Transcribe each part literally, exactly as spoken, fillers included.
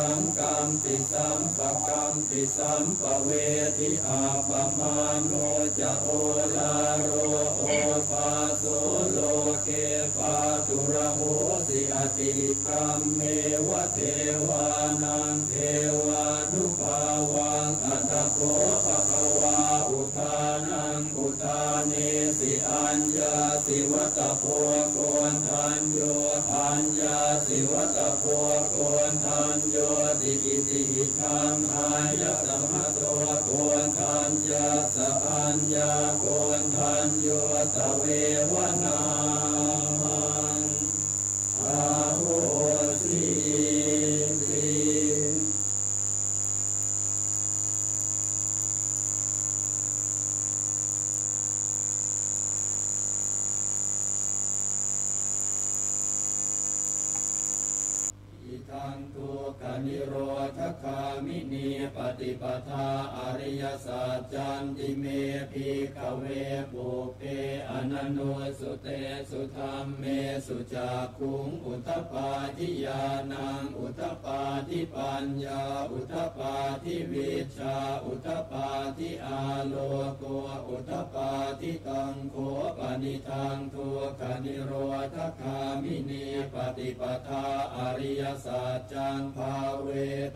สังกัมปิสัมปกัมปิสัมปะเวทิ อัปปมาโณจะโอฬาโร โอภาโสโลเก ปาตุระโหสิ อติกัมเมวะเทวานัง เทวานุภาวัง อัตถโข ภะคะวา อุทานัง อุทาเนสิ อัญญาสิวัตโพ โกณฑัญโญ อัญญาสิวัตโพ โกณฑัญโญติ อิติหิตัง อายัสมะโต โกณฑัญญาสะ อัญญาโกณฑัญโญ ตะเววะ นามัง อาโหสีติ อิทัง ทุกขนิโรธคามินี ปฏิปทา อริยสัจจันติ เม ภิกขเว ปุพเพ อนันนุสสุเตสุ ธัมเมสุ จักขุง อุทปาทิ ญาณัง อุทปาทิ ปัญญา อุทปาทิ วิชชา อุทปาทิ อาโลโก อุทปาทิ ตัง โข ปะนิทัง ทุกขนิโรธคามินี ปฏิปทา อริยสัจจัง ภาเว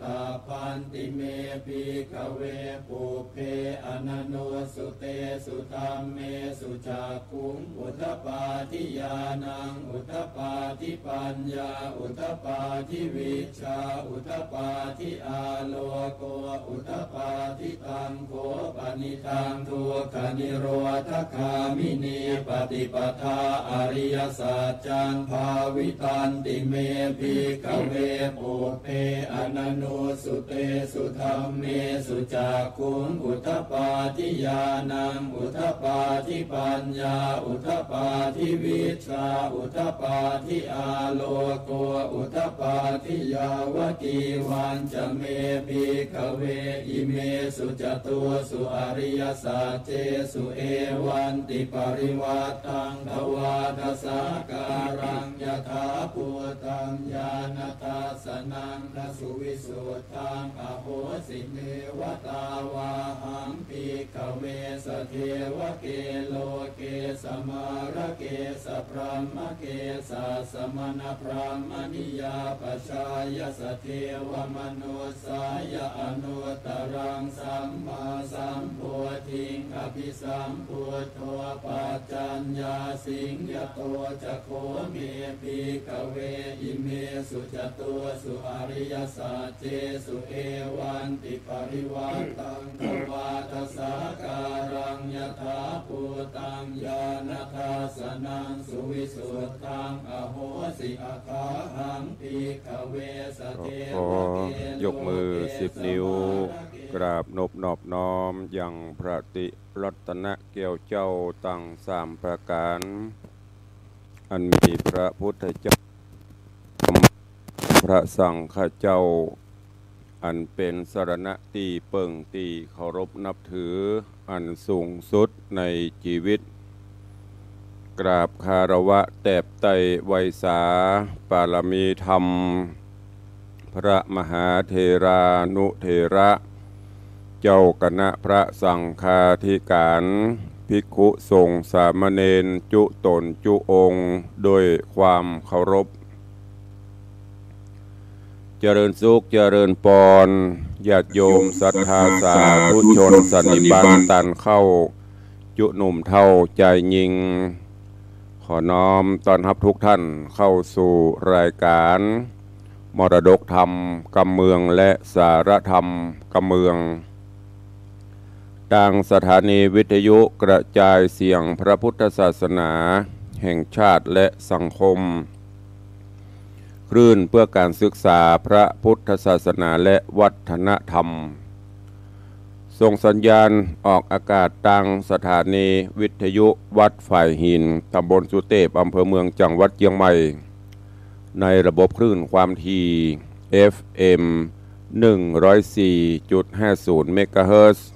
ตัพพันติ เม ภิกขเว ปุพเพ อนันนุสสุเตสุ ธัมเมสุ จักขุง อุทปาทิ ญาณัง อุทปาทิ ปัญญา อุทปาทิ วิชชา อุทปาทิ อาโลโก อุทปาทิ ตัง โข ปะนิทัง ทุกขนิโรธคามินี ปฏิปทา อริยสัจจัง ภาวิตันติ เม ภิกขเว ปุพเพ อนันนุสสุเตสุ ธัมเมสุ จักขุง อุทปาทิ ญาณัง อุทปาทิ ปัญญา อุทปาทิ วิชชา อุทปาทิ อาโลโก อุทปาทิ ยาวกีวัญจะ เม ภิกขเว อิเมสุ จตุสุ อริยสัจเจสุ เอวันติ ปริวัตตัง ทวาทสาการัง ยถาภูตัง ญาณทัสสนัง นสุวิสุทธัง อโหสิ เนวะตาวาหัง ภิกขเว สเทวะเก โลเก สมารเก สพรหมเก สัสสมณพรหมนิยาปชายา สเทวมนุสสายา อนุตตรัง สัมมาสัมโพธิง อภิสัมพุทโธ ปัจจัญญาสิง ยะโต จะโข เม ภิกขเว อิเมสุ จตุสุ อริยสัจเจสุ เอวันติ ปริวัตตัง ทวาทสาการัง ยถาภูตัง ญาณทัสสนัง สุวิสุทธัง อโหสิ อัฏฐาหัง ภิกขเว สเทวะเก ขอยกมือสิบนิ้ว กราบนบนอบน้อมยังพระติรัตนแก้วเจ้าตังสามประก๋าน อันมีพระพุทธเจ้า พระสังฆเจ้า อันเป๋นสรณะตี้เปิ้งตี้เคารพนับถืออันสูงสุดในจีวิต กราบคารวะแตบไต้ไหว้สาปารมีธรรม พระมหาเถรานุเถระ เจ้าคณะพระสังฆาธิการ ภิกขุสงฆ์สามเณรจุ๊ต๋นจุ๊องค์ ด้วยความเคารพ เจริญสุข เจริญปอน ญาติโยมศรัทธาสาธุชนสันนิบาตต้านเข้า จุ๊หนุ่มเฒ่าจายญิง ขอน้อมต้อนฮับทุกท่านเข้าสู่รายการ มรดกธรรมกำเมืองและสาระธรรมกำเมือง ตางสถานีวิทยุกระจายเสียงพระพุทธศาสนาแห่งชาติและสังคม คลื่นเพื่อการศึกษาพระพุทธศาสนาและวัฒนธรรม ส่งสัญญาณออกอากาศตางสถานีวิทยุวัดฝายหิน ตำบลสุเตพ อำเภอเมือง จังหวัดเจียงใหม่ ในระบบคลื่นความถี่ เอฟเอ็ม หนึ่งร้อยสี่จุดห้าศูนย์ เมกะเฮิรตซ์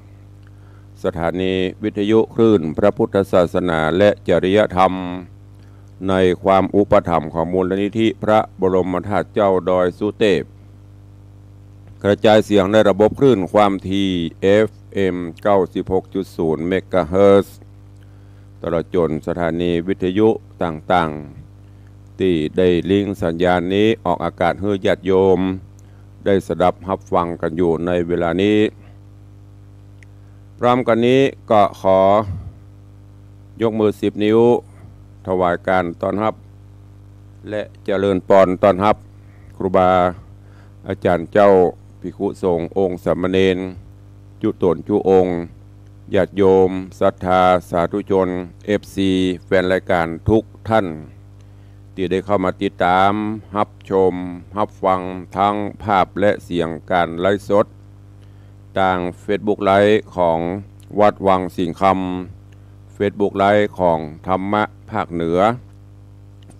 สถานีวิทยุคลื่นพระพุทธศาสนาและจริยธรรม ในความอุปถัมภ์ของมูลนิธิพระบรมธาตุเจ้าดอยสุเตพ กระจายเสียงในระบบคลื่นความถี่ เอฟเอ็ม เก้าสิบหกจุดศูนย์ เมกะเฮิรตซ์ ตลอดจ๋นสถานีวิทยุต่างๆ ตี้ได้ลิงก์สัญญาณนี้ออกอากาศหื้อญาติโยมได้สดับฮับฟังกั๋นอยู่ในเวลานี้ พร้อมกั๋นนี้ก็ขอยกมือสิบนิ้ว ถวายก๋านต้อนฮับ และเจริญปอนต้อนฮับ ครูบาอาจ๋ารย์เจ้า ภิกขุสงฆ์ องค์สามเณร จุ๊ต๋นจุ๊องค์ ญาติโยม ศรัทธา สาธุชน เอฟซี แฟนรายก๋านทุกท่าน ตี้ได้เข้ามาติดต๋าม ฮับชม ฮับฟัง ตึงภาพและเสียงก๋านไลฟ์สด ตางเฟซบุ๊กไลฟ์ของวัดวังสิงห์คำ เฟซบุ๊กไลฟ์ของธรรมะภาคเหนือ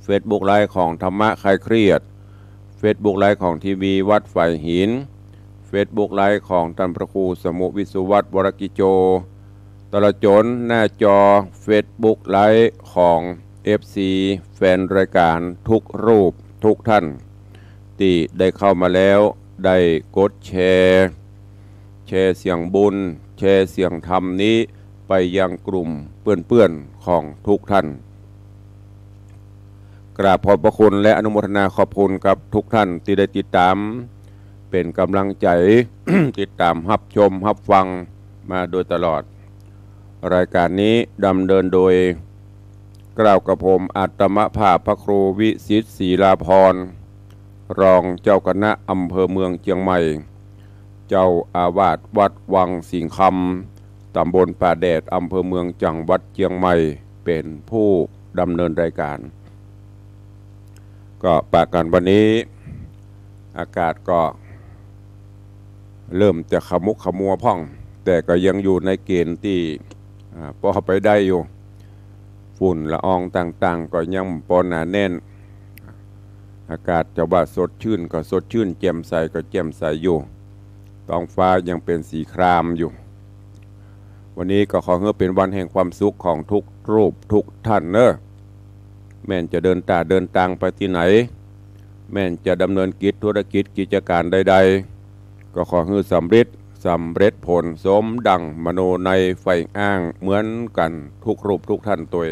เฟซบุ๊กไลฟ์ของธรรมะคลายเครียด เฟซบุ๊กไลฟ์ของทีวีวัดฝายหิน เฟซบุ๊กไลฟ์ของต้านพระครูสมุห์ วิศวัตร วรกิจโจ ตลอดจ๋นหน้าจอเฟซบุ๊กไลฟ์ของเอฟซี แฟนรายก๋านทุกรูปทุกท่าน ตี้ได้เข้ามาแล้ว ได้กดแชร์ แชร์เสียงบุญ แชร์เสียงธรรมนี้ไปยังกลุ่มเปื้อนๆ ของทุกท่าน กราบขอบพระคุณและอนุโมทนาขอบคุณกับทุกท่านตี้ได้ติดต๋าม เป๋นก๋ำลังใจ๋ ติดต๋ามฮับชมฮับฟังมาโดยตลอด รายก๋านนี้ดำเนินโดย เกล้ากระผมอาตมาภาพพระครูวิสิทธิ์ ศรีลาภรณ์ รองเจ้าคณะอำเภอเมืองเจียงใหม่ เจ้าอาวาสวัดวังสิงห์คำ ต๋ำบลป่าแดด อำเภอเมือง จังหวัดเจียงใหม่ เป๋นผู้ดำเนินรายก๋าน ก็ปะกั๋นวันนี้ อากาศก็เริ่มจะขมุกขมัวพ่อง แต่ก็ยังอยู่ในเกณฑ์ตี้ อ่า ปอไปได้อยู่ ฝุ่นละอองต่างๆ ก็ยังปอหนาแน่น อากาศจะว่าสดชื่นก็สดชื่น แจ่มใสก็แจ่มใสอยู่ ท้องฟ้ายังเป๋นสีครามอยู่ วันนี้ก็ขอหื้อเป๋นวันแห่งความสุขของทุกรูปทุกท่านเน่อ แม่นจะเดินต๋าเดินตางไปตี้ไหน แม่นจะดำเนินกิจธุรกิจกิจก๋านใดๆ ก็ขอหื้อสำเร็จ สำเร็จผลสมดั่งมโนในใฝ่อ้างเหมือนกั๋นทุกรูปทุกท่านตวย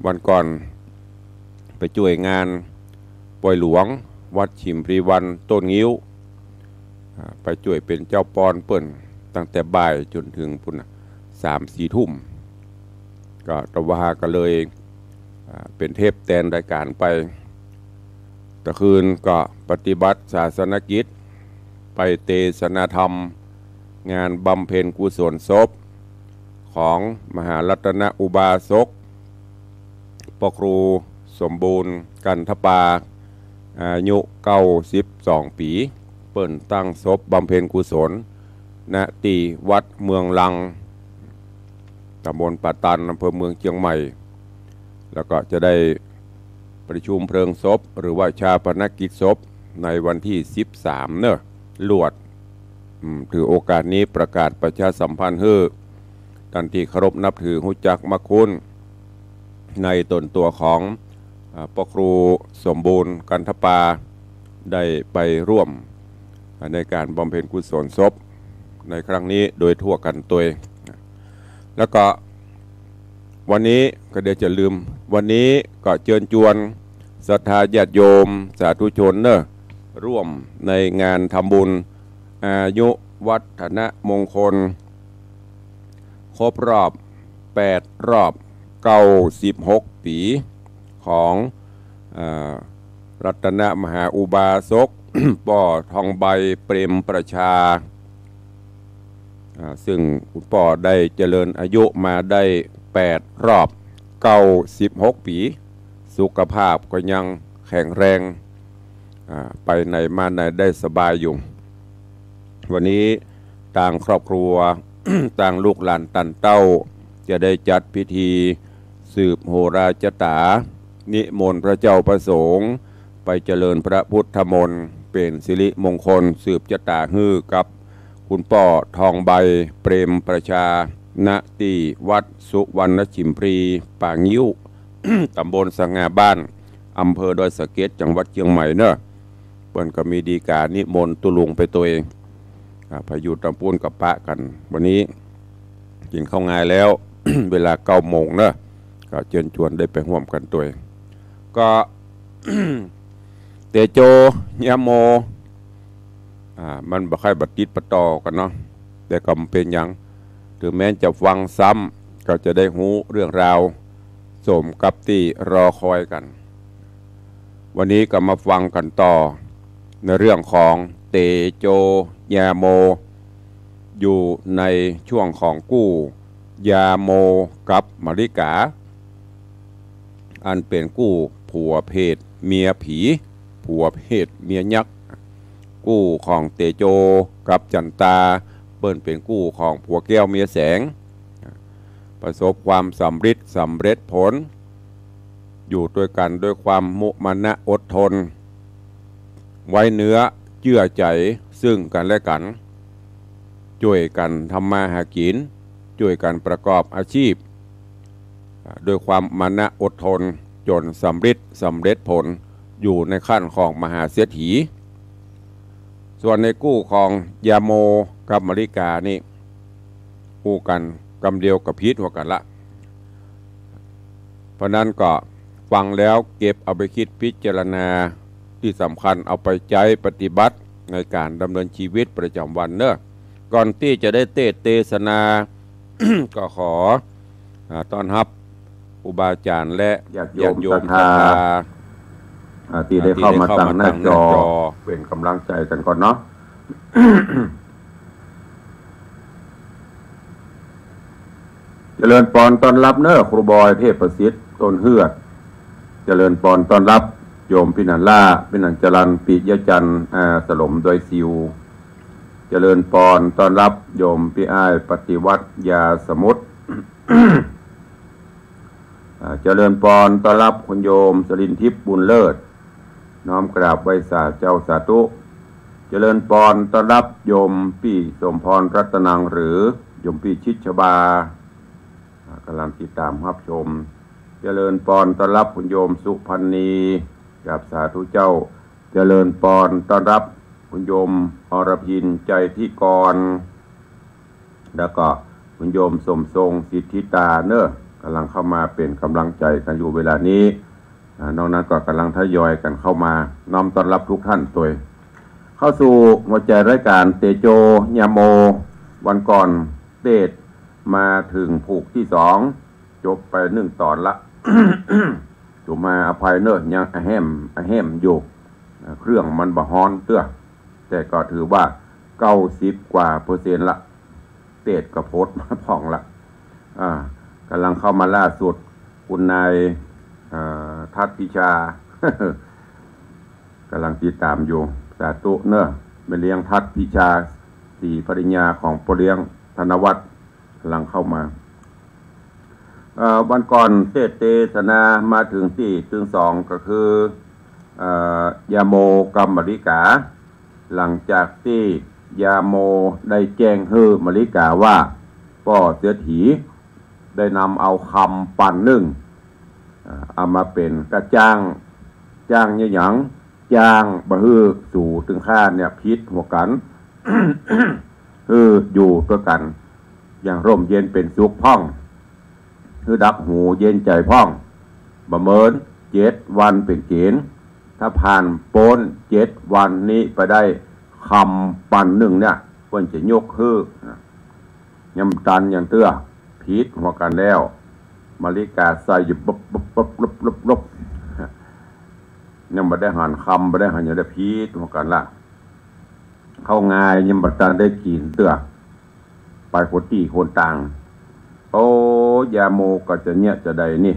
วันก่อนไปจ้วยงานปอยหลวงวัดฉิมพลีวรรณต้นงิ้ว อ่า ไปจ้วยเป๋นเจ้าปอนเปิ้นตั้งแต่บ่ายจ๋นเถิงปู้นน่ะ สามสี่ทุ่ม ก็ตะวาก็เลย อ่า เป๋นเทปแตนรายก๋านไป ตะคืนก็ปฏิบัติศาสนกิจ ไปเตสนาธรรม งานบำเพ็ญกุศลศพ ของมหารัตนอุบาสก พระครูสมบูรณ์ กันทปา อายุเก้าสิบสองปี๋ เปิ้นตั้งศพบำเพ็ญกุศล ณ ตี้วัดเมืองลัง ตำบลป่าตัน อำเภอเมืองเจียงใหม่ แล้วก็จะได้ประชุมเพลิงศพ หรือว่าฌาปนกิจศพ ในวันตี้สิบสามเน่อ ลวด อืม ถือโอกาสนี้ประกาศประชาสัมพันธ์หื้อ ต้านตี้เคารพนับถือฮู้จักมักคุ้น ในต๋นตั๋วของ อ่า พระครูสมบูรณ์ กันทปา ได้ไปร่วม อ่า ในก๋านบำเพ็ญกุศลศพ ในครั้งนี้โดยทั่วกั๋นตวย แล้วก็วันนี้ก็เดี๋ยวจะลืม วันนี้ก็เจิญจวนศรัทธาญาติโยมสาธุชนเน่อ ร่วมในงานทำบุญ อายุวัฒนมงคล ครบรอบแปดรอบเก้าสิบหกปี๋ ของ เอ่อ รัตนมหาอุบาสก ป้อทองใบ เปรมประชา อ่า ซึ่งคุณป้อได้เจริญอายุมาได้แปดรอบเก้าสิบหกปี๋ สุขภาพก็ยังแข็งแรง อ่า ไปไหนมาไหนได้สบายอยู่ วันนี้ตางครอบครัว ตางลูกหลานต้านเต้า จะได้จัดพิธีสืบโหราจะต๋า นิมนต์พระเจ้าพระสงฆ์ ไปเจริญพระพุทธมนต์ เป๋นสิริมงคลสืบจะต๋าหื้อกับคุณป้อทองใบ เปรมประชา ณ ตี้วัดสุวรรณฉิมพลี ป่างิ้ว ตำบลสง่าบ้าน อำเภอดอยสะเก็ด จังหวัดเจียงใหม่เน่อ เปิ้นก็มีดีกานิมนต์ตุ๊ลุงไปตวย อ่า ไปอยู่ตำปู๊นก็ปะกั๋น วันนี้กิ๋นข้าวงายแล้ว เวลาเก้าโมงเนาะ ก็เจิญจวนได้ไปฮ่วมกั๋นตวย ก็ เตโจ ยาโม อ่า มันบ่ใค่ปะติดปะต่อกั๋นเนาะ แต่ก็บ่เป๋นหยัง เถิงแม้นจะฟังซ้ำ ก็จะได้ฮู้เรื่องราว สมกับตี้รอคอยกั๋น วันนี้ก็มาฟังกั๋นต่อ ในเรื่องของเตโจ ยาโม อยู่ในช่วงของกู้ ยาโมกับมะลิกา อันเป๋นกู้ผัวเพศเมียผี ผัวเพศเมียยักษ์ กู้ของเตโจกับจันตา เปิ้นเป๋นกู้ของผัวแก้วเมียแสง ประสบความสำริดสำเร็จผล อยู่ตวยกั๋นด้วยความมุมานะอดทน ไว้เนื้อเจื้อใจ๋ซึ่งกั๋นและกั๋น จ้วยกั๋นทำมาหากิ๋น จ้วยกั๋นประกอบอาชีพ อ่า ด้วยความมานะอดทน จ๋นสำริดสำเร็จผล อยู่ในขั้นของมหาเศรษฐี ส่วนในกู้ของยาโมกับมะลิกานี่ อู้กั๋นกำเดียวก็ผิดหัวกั๋นละ เพราะนั้นก็ฟังแล้วเก็บเอาไปคิดพิจารณา ตี้สำคัญเอาไปใจ๊ปฏิบัติในก๋านดำเนินชีวิตประจ๋ำวันเนาะ ก่อนตี้จะได้เตสน์เตสนา ก็ขอ อ่า ต้อนฮับครูบาอาจ๋ารย์และญาติโยม ญาติโยมศรัทธา ศรัทธา อ่า ตี้ได้เข้ามาตังหน้าจอ เป๋นก๋ำลังใจ๋กั๋นก่อนเนาะ เจริญปอนต้อนฮับเนาะ ครูบอย เทพประสิทธิ์ ต้นเฮือด เจริญปอนต้อนฮับ โยมพินันล่า พินันจรัญ ปิยะจันทร์ อ่า สลมดอยสิว เจริญปอนต้อนฮับ โยมปี้อ้าย ปฏิวัติ ยาสมุทร อ่า เจริญปอนต้อนฮับ คุณโยม สรินทิพย์ บุญเลิศ น้อมกราบไหว้สาเจ้าสาธุ เจริญปอนต้อนฮับ โยมปี้สมพร รัตนัง หรือโยมปี้ชิดชบา อ่า ก๋ำลังติดต๋ามฮับชม เจริญปอนต้อนฮับ คุณโยม สุพรรณี กราบสาธุเจ้า เจริญปอนต้อนฮับ คุณโยม อรพิน ใจทิกร แล้วก็คุณโยม สมทรง สิทธิตา เนาะ ก๋ำลังเข้ามาเป๋นก๋ำลังใจ๋กั๋นอยู่เวลานี้ อ่า นอกนั้นก็ก๋ำลังทยอยกั๋นเข้ามา น้อมต้อนฮับทุกท่านตวย เข้าสู่หัวใจ๋รายก๋านเตโจ ยาโม วันก่อนเตสน์มาเถิงผูกตี้สอง จบไปหนึ่งต๋อนละ จุมาอภัยเนาะ ยังอะแห้ม อะแห้มอยู่ อ่า เครื่องมันบ่ฮ้อนเตื้อ แต่ก็ถือว่าเก้าสิบกว่าเปอร์เซ็นต์ละ เตสน์ก็โพสต์มาพ่องละ อ่า ก๋ำลังเข้ามาล่าสุด คุณนาย อ่า ทัศน์พิชา ก๋ำลังติดต๋ามอยู่ สาธุเนาะ แม่เลี้ยงทัศน์พิชา ศรีภริยาของป้อเลี้ยง ธนวัฒน์ ก๋ำลังเข้ามา เอ่อ วันก่อนเตสน์เตสนามาเถิงตี้ตี้สองก็คือ เอ่อ ยาโมกับมะลิกา หลังจากตี้ยาโมได้แจ้งหื้อมะลิกาว่า ป้อเศรษฐีได้นำเอาคำปันนึ่ง อ่า เอามาเป๋นก้าจ้าง จ้างเยียะหยัง จ้างบ่หื้อสูตึงข้าเนี่ยผิดหัวกั๋น หื้ออยู่ตวยกั๋น อย่างร่มเย็นเป๋นสุขพ่อง หื้อดับหูเย็นใจ๋พ่อง บ่เหมิน เจ็ดวันเป๋นเก๋ณฑ์ ถ้าผ่านป๊นเจ็ดวันนี้ไปได้คำปันนึ่งเนี่ย เปิ้นจะยกหื้อ ยังบ่ตันหยังเตื้อ ผิดหัวกั๋นแล้ว มะลิกาใส่อยู่ปุ๊บปุ๊บปุ๊บปุ๊บปุ๊บปุ๊บ ยังบ่ได้หันคำ บ่ได้หันหยัง ได้ผิดหัวกั๋นละ ข้าวงายยังบ่ตันได้กิ๋นเตื้อ ไปคนตี้คนตาง โอ้ ยาโมก็จะเยียะจะใดนี่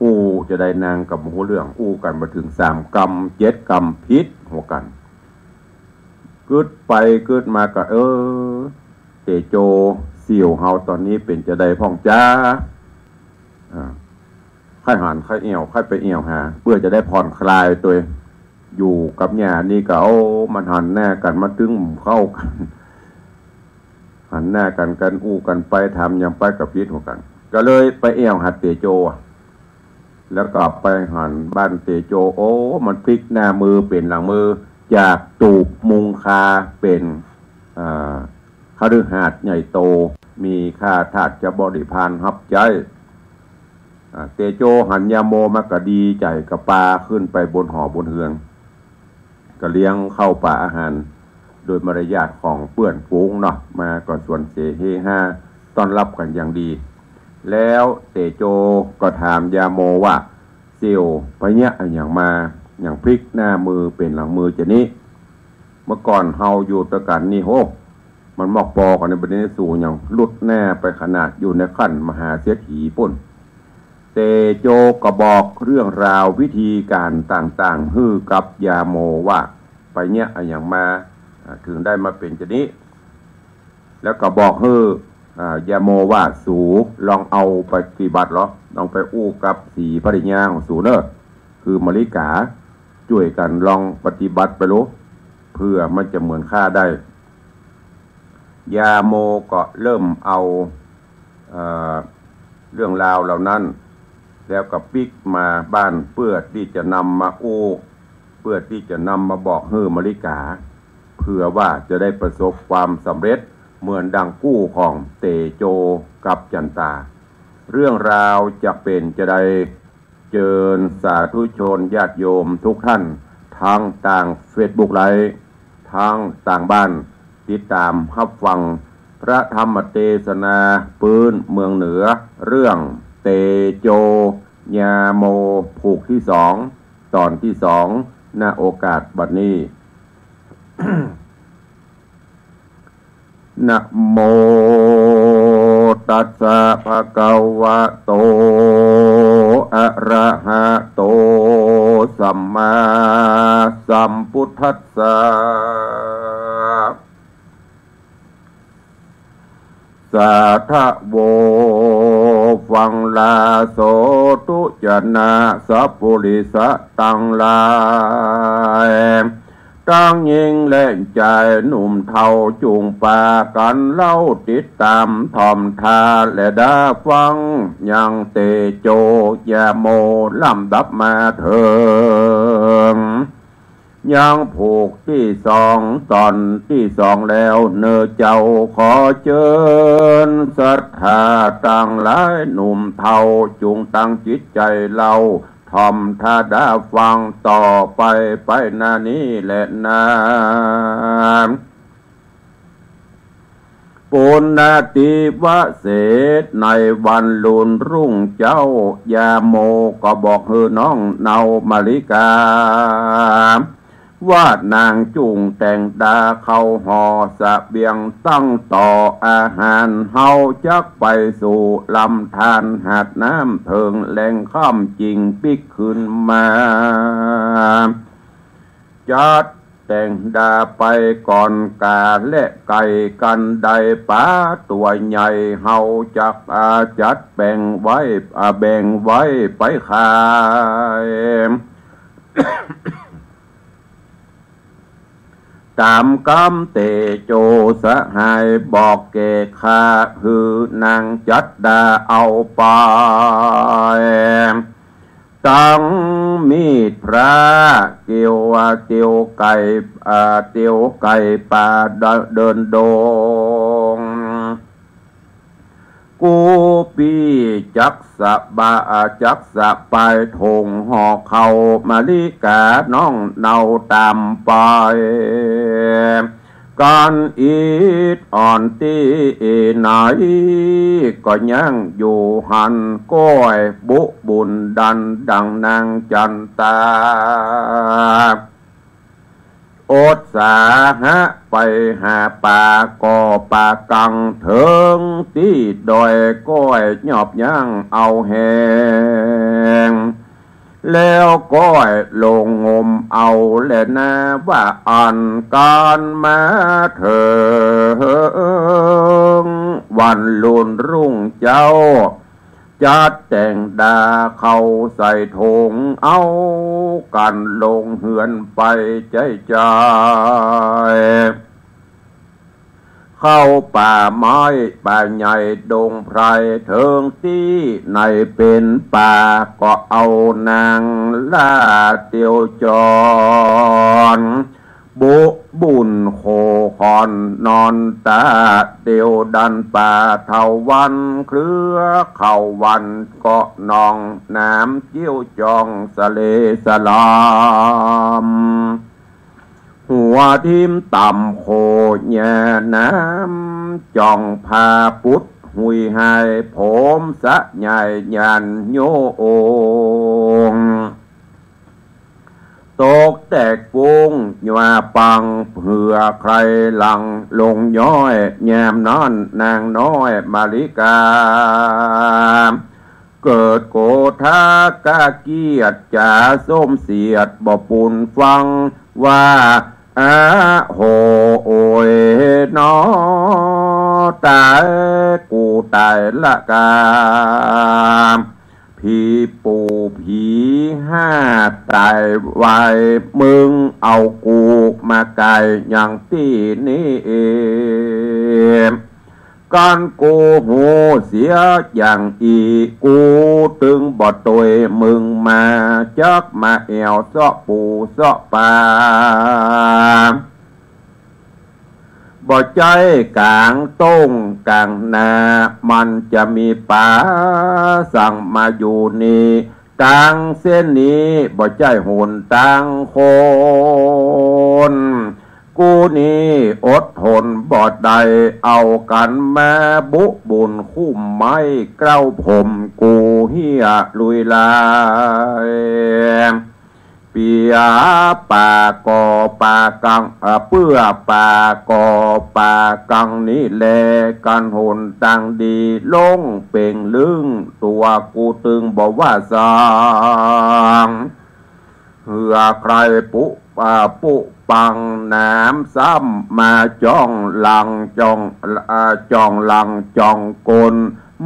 อู้จะใดนางก็บ่ฮู้เรื่อง อู้กั๋นบ่เถิงสามกำ เจ็ดกำ ผิดหัวกั๋น กึ๊ดไปกึ๊ดมาก็ เออ เตโจ เสี่ยวเฮาต๋อนนี้เป๋นจะใดพ่องจ๊า อ่า ใค่หันใค่แอ่ว ใค่ไปแอ่วหา เปื้อจะได้ผ่อนคลายตวย อยู่กับเมียนี่ก็ โอ้ มันหันหน้ากั๋น มันตึงเข้ากั๋น หันหน้ากั๋น กั๋นอู้กั๋นไป ถามหยังไปก็ผิดหัวกั๋น ก็เลยไปแอ่วหาเตโจ แล้วก็ไปหันบ้านเตโจ โอ้ มันพลิกหน้ามือเป๋นหลังมือ จากตูบมุงคาเป๋น อ่า คฤหาสน์ใหญ่โต มีข้าทาสจะบริพารฮับใจ๊ อ่า เตโจหันยาโมมาก็ดีใจ๋ก็ปาขึ้นไปบนหอบนเฮือน ก็เลี้ยงข้าวปาอาหาร โดยมารยาทของเปื้อนฝูงเนาะ มาก็สวนเสเฮฮาต้อนฮับกั๋นอย่างดี แล้วเตโจก็ถามยาโมว่า เสี่ยว ไปเยียะอะหยังมา หยังพลิกหน้ามือเป๋นหลังมือจานี้ เมื่อก่อนเฮาอยู่ตวยกั๋นนี่ โห มันมอกปอกั๋นในบัดนี้ สูหยังลุดหน้าไปขนาดอยู่ในขั้นมหาเศรษฐีปู๊น เตโจก็บอกเรื่องราววิธีก๋านต่างๆ หื้อกับยาโมว่า ไปเยียะอะหยังมา อ่า เถิงได้มาเป๋นจานี้ แล้วก็บอกหื้อ อ่า ยาโมว่า สูลองเอาไปปฏิบัติลอ ลองไปอู้กับสีภริยาของสูเน่อ คือมะลิกา จ้วยกั๋นลองปฏิบัติไปลู เผื่อมันจะเหมือนข้าได้ ยาโมก็เริ่มเอา เอ่อ เรื่องราวเหล่านั้น แล้วก็ปิ๊กมาบ้านเปื้อตี้จะนำมาอู้ เปื้อตี้จะนำมาบอกหื้อมะลิกา เผื่อว่าจะได้ประสบความสำเร็จเหมือนดังกู้ของเตโจกับจันตา เรื่องราวจะเป๋นจาใด เจิญสาธุชนญาติโยมทุกท่าน ทั้งตางเฟซบุ๊กไลฟ์ ทั้งตางบ้าน ติดต๋ามฮับฟังพระธรรมเตสนาปื๊นเมืองเหนือ เรื่องเตโจยาโม ผูกตี้สอง ต๋อนตี้สอง ณ โอกาสบัดนี้ นะโม ตัสสะ ภะคะวะโต อะระหะโต สัมมาสัมพุทธัสสะ สาธะโว ฟังลาโสตุจะนะสัพปุริสะตังหลาย ตังญิงและจายหนุ่มเฒ่าจุ่งปากั๋นเล่าติดต๋ามถ่อมทาและดาฟัง ยังเตโจยาโมลำดับมาเถิง ยังผูกตี้สอง ต๋อนตี้สองแล้วเน่อเจ้า ขอเจิญศรัทธาตังหลายหนุ่มเฒ่าจุ่งตั้งจิตใจ๋เล่า ถ่อมทาดาฟังต่อไป ไปหน้านี้แหละนา ปุณณาทิวเสส ในวันลุนรุ่งเจ๊า ยาโมก็บอกหื้อน้องเนามาริกา ว่านางจุ่งแต่งดาเข้าห่อเสบียงตั้งต่ออาหาร เฮาจักไปสู่ลำธารหาดน้ำเถิงแหล่งค่ำจิ่งปิ๊กคืนมา จัดแต่งดาไปก่อนกาและไก่ กันได้ปาตั๋วใหญ่ เฮาจักอาจัดแบ่งไว้ อาแบ่งไว้ไปขาย ต๋ามกำเตโจสหายบอกแก่ข้า หื้อนางจัดดาเอาไป ตังมีดพระ เตียว เตียวไก่ อ่า เตียวไก่ป่าเดินดง กู้ปี้จักสะบา จักสะปายถงห่อข้าวมาริกาน้องเนาต๋ามไป กั๋นอิดอ่อนตี้ไหน ก็ยังอยู่หั้น ก้อยบุบุญดันดังนางจันตา อดสาหะไปหาป๋าก่อป๋ากัง เถิงตี้ดอยก้อยยอบยั้งเอาแฮง แล้วก้อยลงงมเอาแลนา ว่าอั้น กั๋นมาเถิงวันลุนรุ่งเจ๊า จัดแต่งดาเข้าใส่ถง เอากั๋นลงเฮือนไปใจ๊ใจ๊ เข้าป่าไม้ป่าใหญ่ดงไพร เถิงตี้ไหนเป๋นป่า ก็เอานางลาเตียวจร บุ บุญโขขอนนอนตา เตียวดันป่าเถาวัลย์ เครือเขาวันเกาะหนอง หนามเจี้ยวจ่องสะเลสะลอม หัวทิ่มต่ำโขแย่น้ำ จ่องผาปุดหุยหาย ผมสะใหญ่หยันโยอง ตกแตกฟุ้งหยวาปัง เผื่อใครหลังลงย้อย ยามนั้นนางน้อยมะลิกา เกิดโกธากะเกียจ จ๋าส้มเสียดบ่ปูนฟัง ว่า อาโห โอยหนอ ต๋ายกูต๋ายละกา ผีปู่ผีห้าต๋ายไว มึงเอากูมาก๋ายอย่างตี้นี้ กั๋นกูฮู้เสียอย่างอี้ กูตึงบ่ตวยมึงมา จักมาแอ่วเซาะปู่เซาะป๋า บ่ใจ้ก๋างต้งก๋างนา มันจะมีป๋าสังมาอยู่นี้ ตางเส้นนี้บ่ใจ้หนตางคน กูนี้อดทนบ่ได้ เอากั๋นมาบุบุญคุ้มไม้ เกล้าผมกูเหียลุยลาย เปียป่าก่อป่ากัง เอ่อ เปื้อป่าก่อป่ากังนี้แล กั๋นหนตางดี ลงเป่งลึง ตั๋วกูตึงบ่ว่าสัง เหื่อใครปุ อ่า ปุปังหนามซ้ำ มาจ้องหลังจ้อง อ่า จ้องหลังจ้องก้น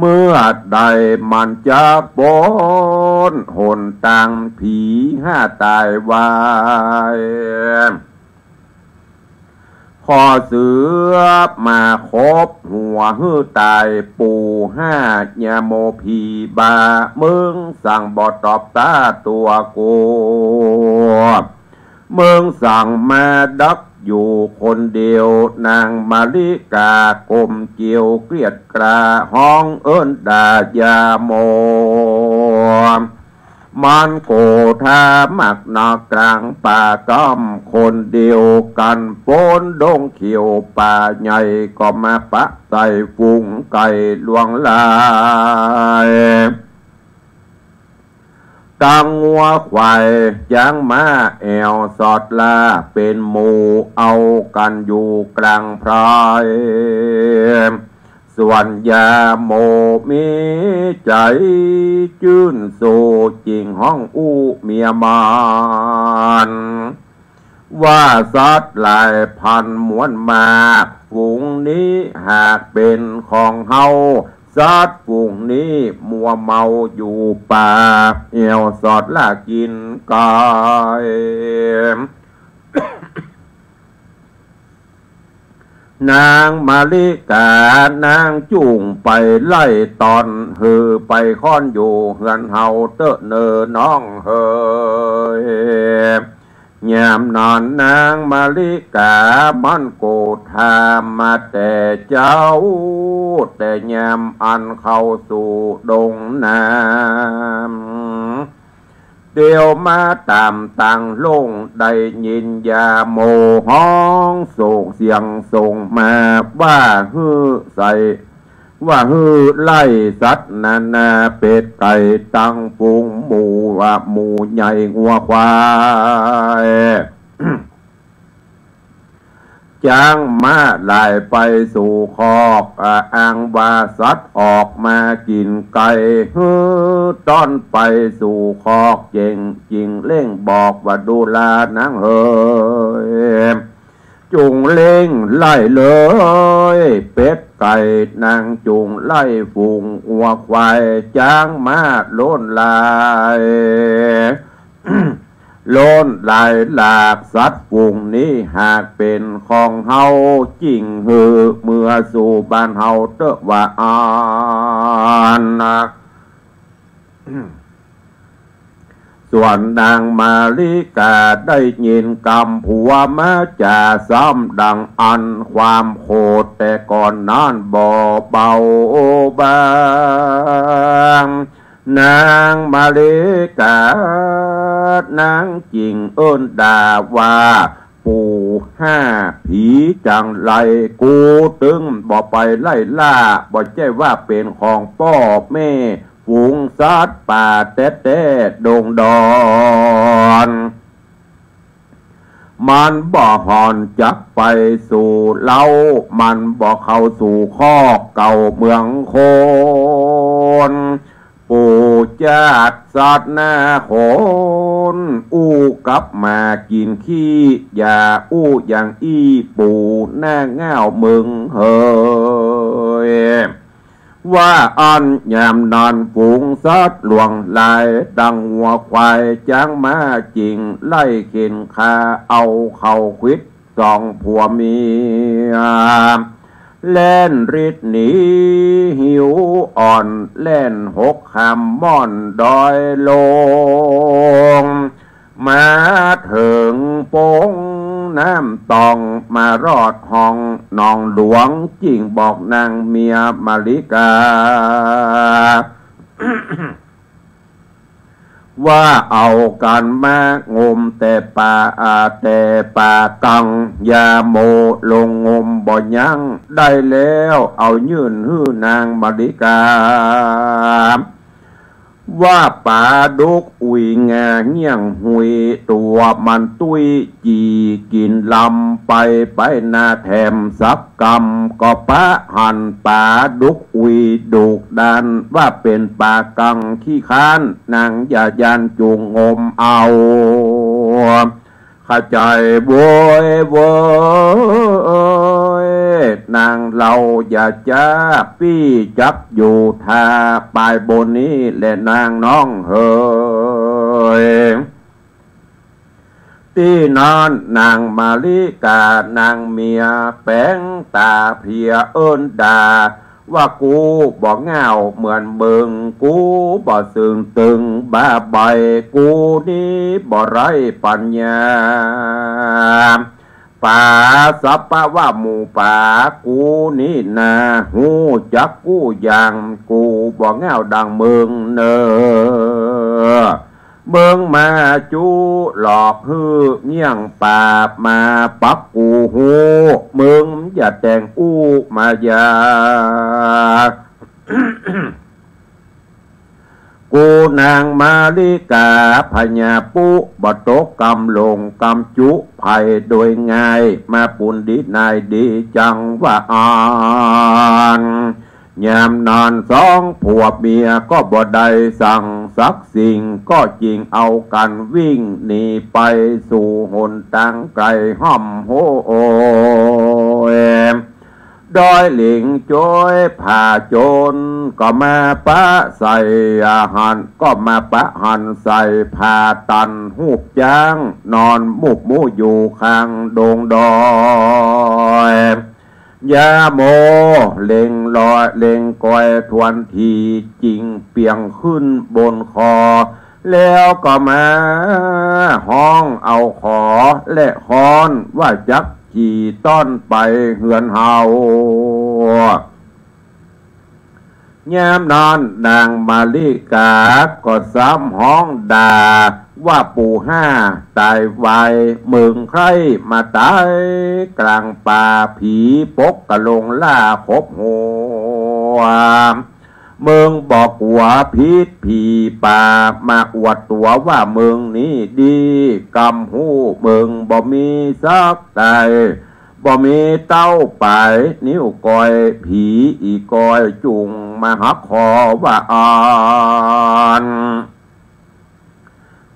เมื่อใดมันจะป๊นหนตาง ผีห้าต๋ายไว ขอเสือมาขบหัวหื้อต๋าย ปู่ห้า ยาโมผีบ้า มึงสังบ่ตอบตาตั๋วกู มึงสังมาดักอยู่คนเดียว นางมะลิกาก้มเกี้ยวเกรียดกรา ฮ้องเอิ้นด่ายาโม มันโกธามักนักกลางป่าก้ำคนเดียวกั๋น ป๊นดงเขียวป่าใหญ่ ก็มาปะใส่ฝูงไก่ลวงลาย กั๋งงัวควายจ๊างม้าแอ่วสอดล้า เป๋นหมู่เอากั๋นอยู่กลางไพร ส่วนยาโมมีใจ๋จื้นโศก จึงฮ้องอู้เมียมัน ว่าสัตว์หลายพันมวลมาก ฝูงนี้หากเป๋นของเฮา สัตว์ฝูงนี้มัวเมาอยู่ป่า แอ่วสอดล้ากิ๋นไก่ นางมะลิกานางจุ่งไปไล่ตอน หื้อไปค้อนอยู่เฮือนเฮาเต๊อะเน่อน้องเหย ยามนั้นนางมะลิกามันโกธามาแต่เจ๊า แต่ยามอันเข้าสู่ดงน้ำ เตียวมาต๋ามตางโล่ง ได้ยินยาโมฮ้องส่งเสียงส่งมา ว่าหื้อใส่ ว่าหื้อไล่สัตว์นานา เป็ดไก่ตังฝูง หมูว่าหมูใหญ่งัวควาย จ๊างม้าหลายไปสู่คอก อ่า อ้างว่าสัตว์ออกมากิ๋นไก่ หื้อต้อนไปสู่คอก เจ๋งจิ่งเล่งบอกว่าดูลานางเหย จุ่งเล่งไล่เลย เป็ดไก่นางจุ่งไล่ฝูงงัวควาย จ๊างม้าโล้นหลาย โล้นหลายหลาก สัตว์ฝูงนี้หากเป๋นของเฮา จึ่งหื้อเมือสู่บ้านเฮาเต๊อะว่าอั้นนะ ส่วนนางมาริกาได้ยินกำผัวมาจ๋าซ้ำดังอั้น ความโขดแต่ก่อนนั้นบ่เบาบาง นางมาริกา นางจึงเอิ้นด่าว่า ปู่ห้า ผีจังไร กูตึงบ่ไปไล่ล่า บ่ใจ้ว่าเป๋นของป้อแม่ ฝูงสัตว์ป่าแต๊ๆ ดงดอน มันบ่ห่อนจักไปสู่เล้า มันบ่เข้าสู่คอกเก่าเมืองคน ปู่จาดสัตว์นาคน อู้กับหมากิ๋นขี้ อย่าอู้อย่างอี้ ปู่หน้าง่าวเมิงเหย ว่าอั้น ยามนั้นฝูงสัตว์หลวงหลาย ดังงัวควายจ๊างม้า จึงไล่เข็นฆ่าเอาเขาขวิดสองผัวเมีย แล่นริดหนีหิวอ่อน แล่นหกข้ามม่อนดอยลง มาเถิงโป๊งน้ำตอง มารอดห้องหนองหลวง จึงบอกนางเมียมาริกา ว่าเอากั๋นมางมแต่ป๋า อา แต่ป๋ากัง ยาโมลงงมบ่ยั้ง ได้แล้วเอายื่นหื้อนางมาริกา ว่าป๋าดุกอุ๋ยงาเงี้ยงหุย ตั๋วมันตุ้ยจี๋กิ๋นลำ ไปไปนาแถมสักกำ ก็ปะหันป๋าดุกอุ๋ยดุกดาน ว่าเป๋นป๋ากังขี้ค้าน นางอย่าย้านจุ่งงมเอา เข้าใจ๋โว้ยโว้ย นางเฮาอย่าจ๊าปี้จักอยู่ท่า ป๋ายบ่นนี้แหละนางน้องเหย ตี้นั้นนางมาริกา นางเมียแป๋งต๋าเพลียเอิ้นด่า ว่ากูบ่ง่าวเหมือนมึง กูบ่เซิงตึงบ้าใบ กูนี้บ่ไร้ปั๋ญญา ป๋าสัปปะว่าหมู่ป๋า กูนี้นาฮู้จักกู้อย่าง กูบ่ง่าวดังมึงเน่อ มึงมาจุหลอกหื้อเงี้ยงป๋า มาปักกูฮู้ มึงอย่าแต่งอู้มายา กูนางมาริกาพญาปุ๊ บ่ตกกำหลงกำจุใผโดยง่าย มาปูนดีนายดีจังว่าอั้น ยามนั้นสองผัวเมียก็บ่ได้สั่งสักสิ่ง ก็จึงเอากั๋นวิ่งหนีไปสู่หนตางไก๋ฮ่ำโห้ย ดอยเหล็งโจ๊ย ผ่าโจรก็มาปะใส่อาหาร ก็มาปะหันใส่ผ่าตันฮูปจ๊าง นอนมุบมู่อยู่ข้างดงดอย ยาโมเหล็งลอยเหล็งกอยทวนที จึงเปียงขึ้นบนคอ แล้วก็มาฮ้องเอาขอและค้อน ว่าจักขี่ต้อนไปเฮือนเฮา ยามนั้นนางมาริกาก็ซ้ำฮ้องด่า ว่าปู่ห้าต๋ายไว มึงใคร่มาต๋ายก๋างป่า ผีปกกะโลงล่าขบหัว มึงบ่กั๋วผิดผีป่า มาอวดตั๋วว่ามึงนี้ดี กำฮู้มึงบ่มีสักต๋าย บ่มีเต้าป๋าย นิ้วก้อยผีอี่ก้อย จุ่งมาหักคอว่าอั้น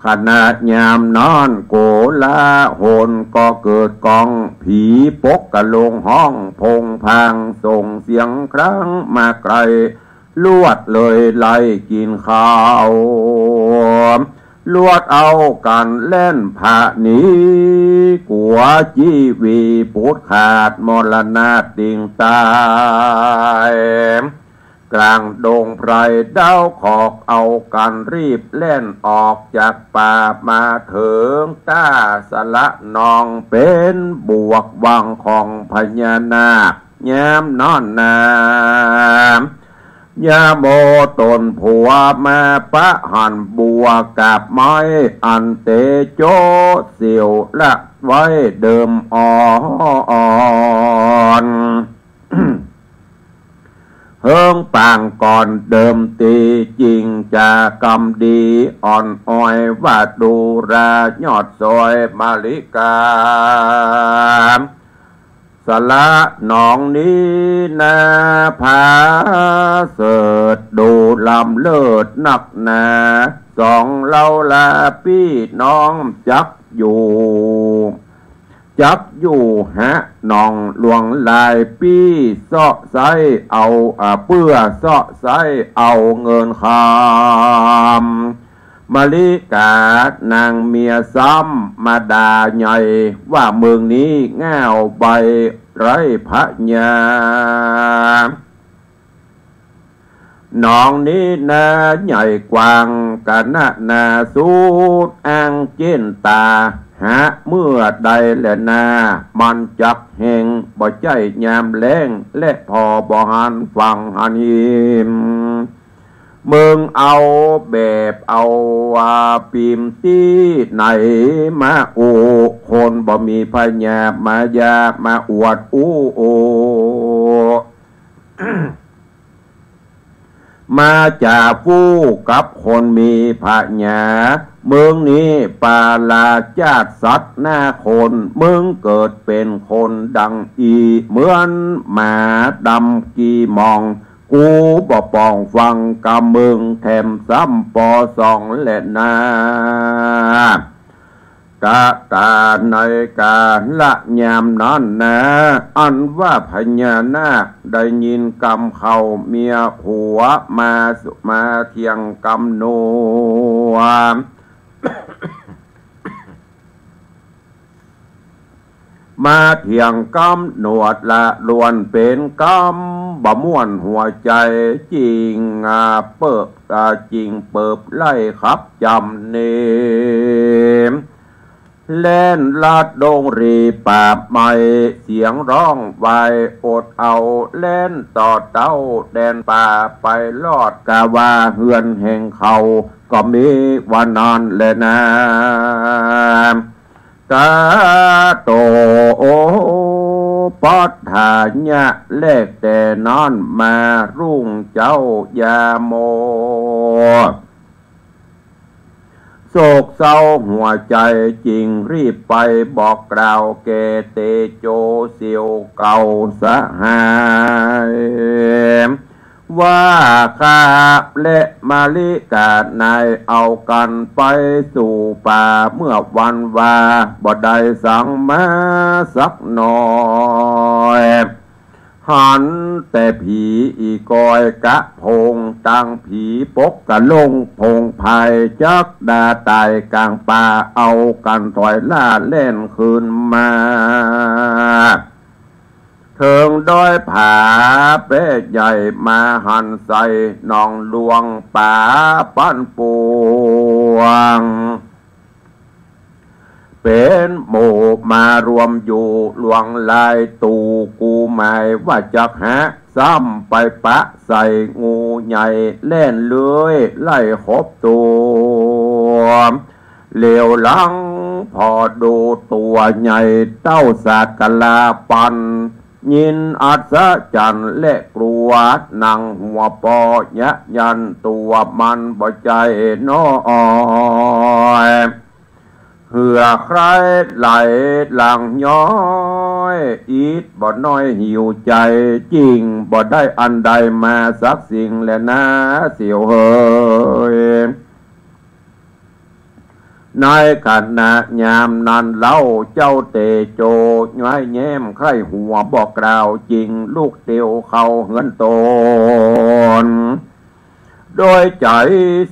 ขณะยามนั้นโกลาหลก็เกิดก้อง ผีปกกะโลงฮ้องโผงผาง ส่งเสียงครางมาไก๋ ลวดเลยไล่กิ๋นข้าว ลวดเอากั๋นแล่นผะหนี กั๋วจีวีปูดขาด มรณะติงต๋าย กลางดงไพร ดาวขอกเอากั๋นรีบแล่นออกจากป่า มาเถิงต้าสะหละหนอง เป๋นบวกวังของพญานาค ยามนั้นนา ยาโมต๋นผัวมาปะหั้น บัวกาบไม้อันเตโจเสียวละไว้เดิมอ่อน เฮิงปางก่อนเดิมตี้ จิ่งจะกำดีอ่อนอ้อย ว่าดูรายอดซอยมะลิกา สะหละหนองนี้นา ผาเสริฐดูล้ำเลิศนักหนา สองเฮาลาปี้น้องจักอยู่ จักอยู่หะหนองหลวงหลายปี้ เซาะไซ้เอา อ่า เปื้อเซาะไซ้เอาเงินคำ มะลิกานางเมียซ้ำมาด่าใหญ่ ว่าเมืองนี้ง่าวใบไร้พญา หนองนี้นาใหญ่กว้างกะนะนาสุดอ้างเจ้นต๋า หาเมื่อใดแลนา มันจักแห้ง บ่ใจ้ยามแล้ง และผ่อบ่หันฝั่งหันหิม มึงเอาแบบเอา อ่า ปีมตี้ไหนมาอู้ คนบ่มีพญามายามาอวดอู้ มาจ๋าฟู้กับคนมีพญา เมืองนี้ปาลาจาติสัตว์หน้าคน มึงเกิดเป๋นคนดังอี่ เหมือนหมาดำกี่มอง กูบ่ป่องฟังกำมึง แถมซ้ำปอสองแลนา กะต๋าในกาละยามนั้นนา อันว่าพญานาคได้ยินกำเข้าเมียผัวมาสุ มาเถียงกำหนวด มาเถียงกำหนวดละล้วนเป๋นกำบ่ม่วนหัวใจ๋ จิ่ง อ่า เปิบ อ่า จิ่งเปิบไล่ขับจ๋ำเนม แล่นลัดดงหลีป่าไม้เสียงฮ้องวายอดเอา แล่นต่อเต้าแดนป่าไปรอด กาว่าเฮือนแห่งเขาก็มีว่านั้นแลนา กาโต โอ ปัฏฐายะ แลกแต่นั้นมารุ่งเจ๊ายาโม โศกเศร้าหัวใจ๋จิ่งรีบไปบอกกล่าวแก่เตโจเสี่ยวเก่าสหาย ว่าข้าและมะลิกาในเอากั๋นไปสู่ป่าเมื่อวันวา บ่ได้สังมาสักหน่อย หันแต่ผีอี่กอยกะโพง ตังผีปกกะลงโพงภาย จักดาต๋ายก๋างป่า เอากั๋นถอยล่าแล่นคืนมา เถิงดอยผาแป๊ใหญ่มาหันใส่หนองหลวงป๋าปันปวง เป๋นหมู่มารวมอยู่หลวงหลาย ตู่กูหมายว่าจักหา ซ้ำไปปะใส่งูใหญ่แล่นเลื้อยไล่ขบตั๋ว เหลียวหลังผ่อดูตั๋วใหญ่เต้าสากลาปัน ยินอัศจรรย์และกลัว หนังหัวปอยะยันตั๋วมันบ่ใจ้น้อย เหื่อใคร่ไหลหลั่งย้อย อิดบ่น้อยหิวใจ๋ จิ่งบ่ได้อันใดมาสักสิ่งแลนาเสี่ยวเหย ในขณะยามนั้นเล่า เจ้าเตโจย้อยแย้มใคร่หัวบอกกล่าว จิ่งลุกเตียวเข้าเฮือนต๋น โดยใจ๋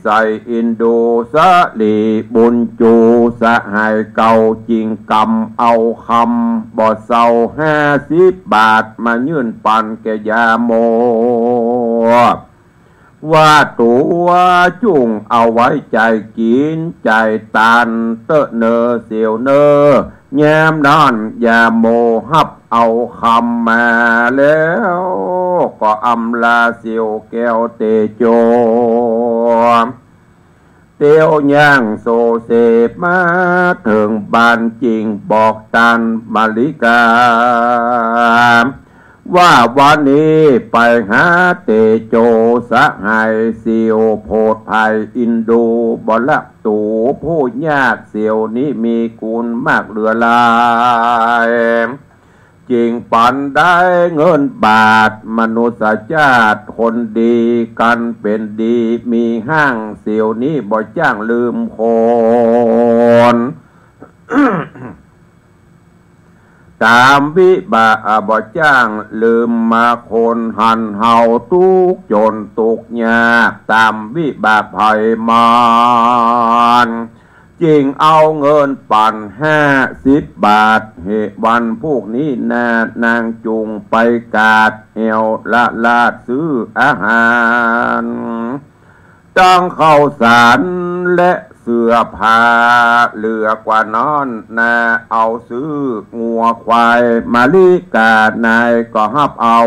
ใส่อินดูสะหลีบุญจูสหายเก่า จิ่งกำเอาคำบ่เซาห้าสิบบาท มายื่นปันแก่ยาโม ว่าตั๋วจุ่งเอาไว้ใจ๋กิ๋นใจ๋ตานเต๊อะเน่อเสี่ยวเน่อ ยามนั้นญาโมฮับเอากำมาแล้ว ก็อำลาเสี่ยวแก้วเตโจ เตียวย่างโสเสมาเถิงบ้านจึ่งบอกต้านมาริกา ว่าวันนี้ไปหาเตโจสหายเสี่ยวโผดภัยอินดูบ่ละ ตั๋วผู้ยากเสี่ยวนี้มีกุณมากเหลือหลาย จึ่งปันได้เงินบาท มนุษยชาติคนดี กั๋นเป๋นดีมีห้าง เสี่ยวนี้บ่จ้างลืมคน ต๋ามวิบาก อ่า บ่จ้างลืมมาคน หันเฮาตุ๊กจนตุ๊กยาก ต๋ามวิบากภัยมาน จึ่งเอาเงินปั๋นห้าสิบบาท เหตุวันพูกนี้นา นางจุ่งไปกาดแอ่วละลาดซื้ออาหาร ตังข้าวสารและเสื้อผ้า เหลือกว่านั้นนา เอาซื้องัวควาย มาริกานายก็ฮับเอา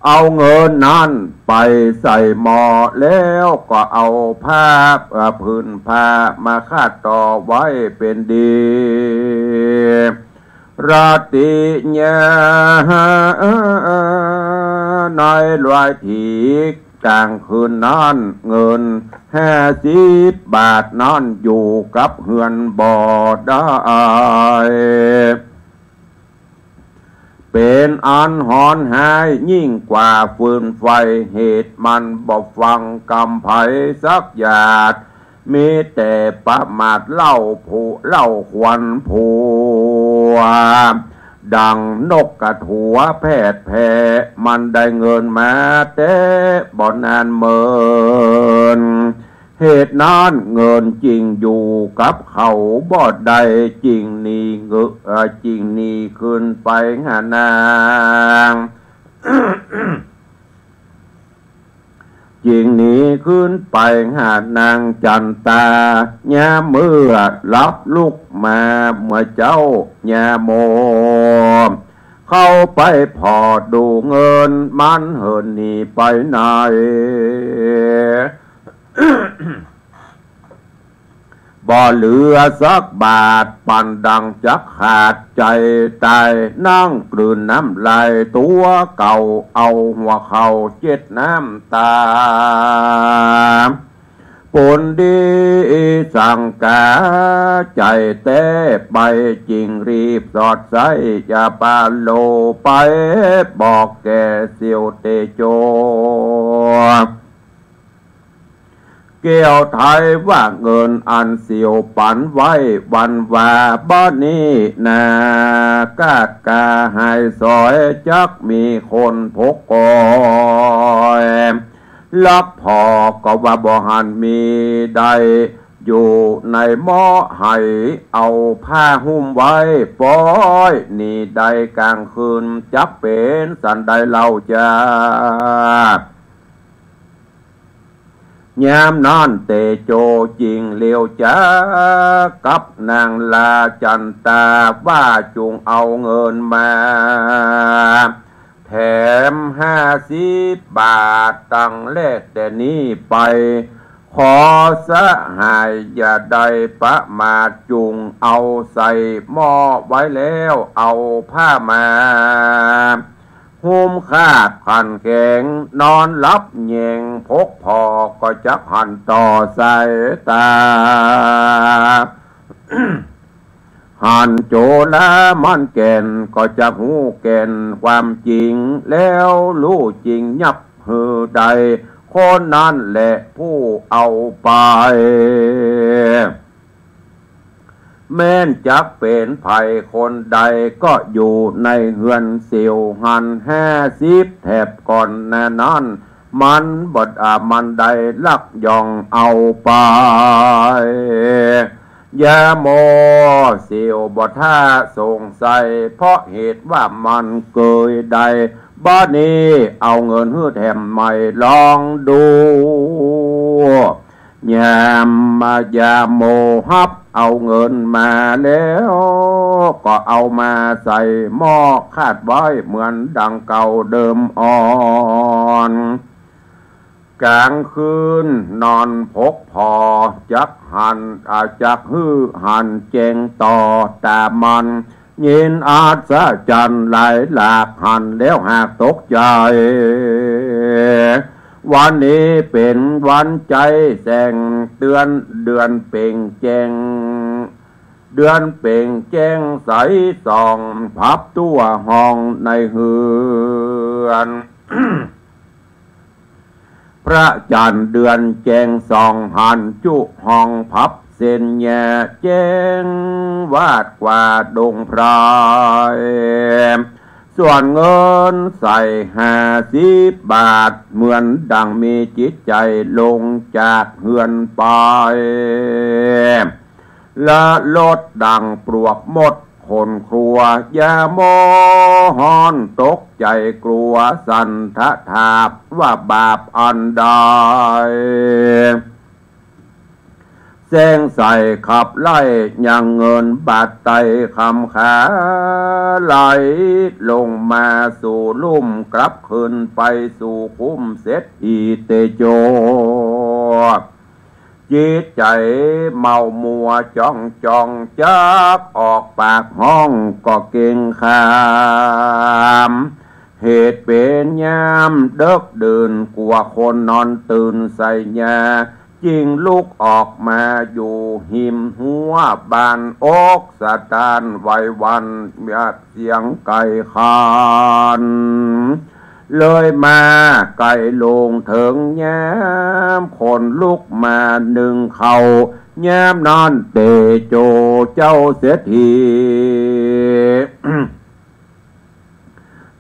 เอาเงินนั้นไปใส่หม้อ แล้วก็เอาผ้า เอ่อ ผืนผ้ามาคาดต่อไว้เป๋นดี ราตรียามในลอยถีกลางคืนนั้น เงินห้าสิบบาทนั้นอยู่กับเฮือนบ่ได้ เป๋นอันหอนหายยิ่งกว่าฟืนไฟ เหตุมันบ่ฟังกำใผสักอย่าง มีแต่ประมาทเล่าผัว เล่าควรผัว ดังนกกระถัวแผดแผ่ มันได้เงินมาแต่บ่นานเมิน เหตุนั้นเงินจึงอยู่กับเขาบ่ได้ จึงหนีเงอะ เอ่อ จึงหนีขึ้นไปหานาง จึงหนีขึ้นไปหานางจั๋นตา ยามเมื่อหลับลุกมาเมื่อเจ๊า ญาโม เข้าไปผ่อดูเงินมันเหินหนีไปไหน บ่เหลือสักบาท ปันดังจักขาดใจ๋ต๋าย นั่งกลืนน้ำลายตั๋วเก่า เอาหัวเข่าเจ็ดน้ำต๋า ปนดีสังกาใจ๋แต๊ไป จึงรีบสอดไส้ยาปาโลไปบอกแก่เสี่ยวเตโจ แก้วไทยว่าเงินอันเสี่ยวปั๋นไว้วันวาบ่นี้นา กาดกาหายสอย จักมีคนพกกอย ลักผ่อก็ว่าบ่หันมี ได้อยู่ในหม้อไห เอาผ้าหุ้มไว้ ป๊อยหนีได้กลางคืน จักเป๋นสันใดเล่าจา ยามนั้นเตโจจึงเลียวจ๋ากับนางลาจั๋นตา ว่าจุ่งเอาเงินมาแถมห้าสิบบาท ตั้งแลแต่นี้ไป ขอสหายอย่าได้ประมาท จุ่งเอาใส่หม้อไว้แล้ว เอาผ้ามา หุ้มคาดขันแข็ง นอนหลับแยง พกผ่อก็จักหันต่อสายต๋า หันโจรามันแก่น ก็จักฮู้แก่นความจริง แล้วฮู้จริงยับหื้อใด คนนั้นแหละผู้เอาไป แม้นจักเป๋นใผคนใด ก็อยู่ในเฮือนเสี่ยวหั้นห้าสิบแถบก่อนหน้านั้น มันบ่ อ่า มันได้ลักย่องเอาไป ย ยาโมเสี้ยวบ่ถ้าสงสัย เพราะเหตุว่ามันเกยได้ บ่านี้เอาเงินหื้อแถมใหม่ลองดู ยามมายาโมฮับเอาเงินมาแล้ว ก็เอามาใส่หม้อคาดไว้เหมือนดังเก่าเดิมอ่อน ก๋างคืนนอนพกผ่อ จักหัน อา จักหื้อหันแจ้งต่อต๋ามัน ยินอัศจรรย์หลายหลาก หันแล้วหากตกใจ๋ วันนี้เป๋นวันใจ๋แจ้ง เดือน เดือนเปล่งแจ้ง เดือนเปล่งแจ้งใสส่อง พับทั่วห้องในเฮือน พระจั๋นทร์เดือนแจ้งส่อง หันจุห้องพับเส้นแย่ แจ้งวาดกว่าดงไพร ส่วนเงินใส่ห้าสิบบาท เหมือนดังมีจิตใจ๋ลงจากเฮือนไป ละลดดังปลวกมดขนครัว ยาโมฮ้อนตกใจ๋กลัว สันทะถามว่าบาปอันใด แจ้งใส่ขับไล่ยังเงินบาทไตคำขา ไหลลงมาสู่ลุ่ม กลับคืนไปสู่คุ้มเศรษฐีเตโจ จิตใจ๋เมามัวจ้องจ้อง จักออกปากฮ้องก็เกรงขาม เหตุเป๋นยามเดิ็กดื่น กั๋วคนนอนตื่นใส่ยา จึงลุกออกมาอยู่ฮิมฮั้วบ้าน อกสะท้านไหวหวั่น เสียงไก่ขัน เลยมาไกลลงเถิงยาม ขนลุกมานึ่งเข้า ยามนั้นเตโจเจ้าเศรษฐี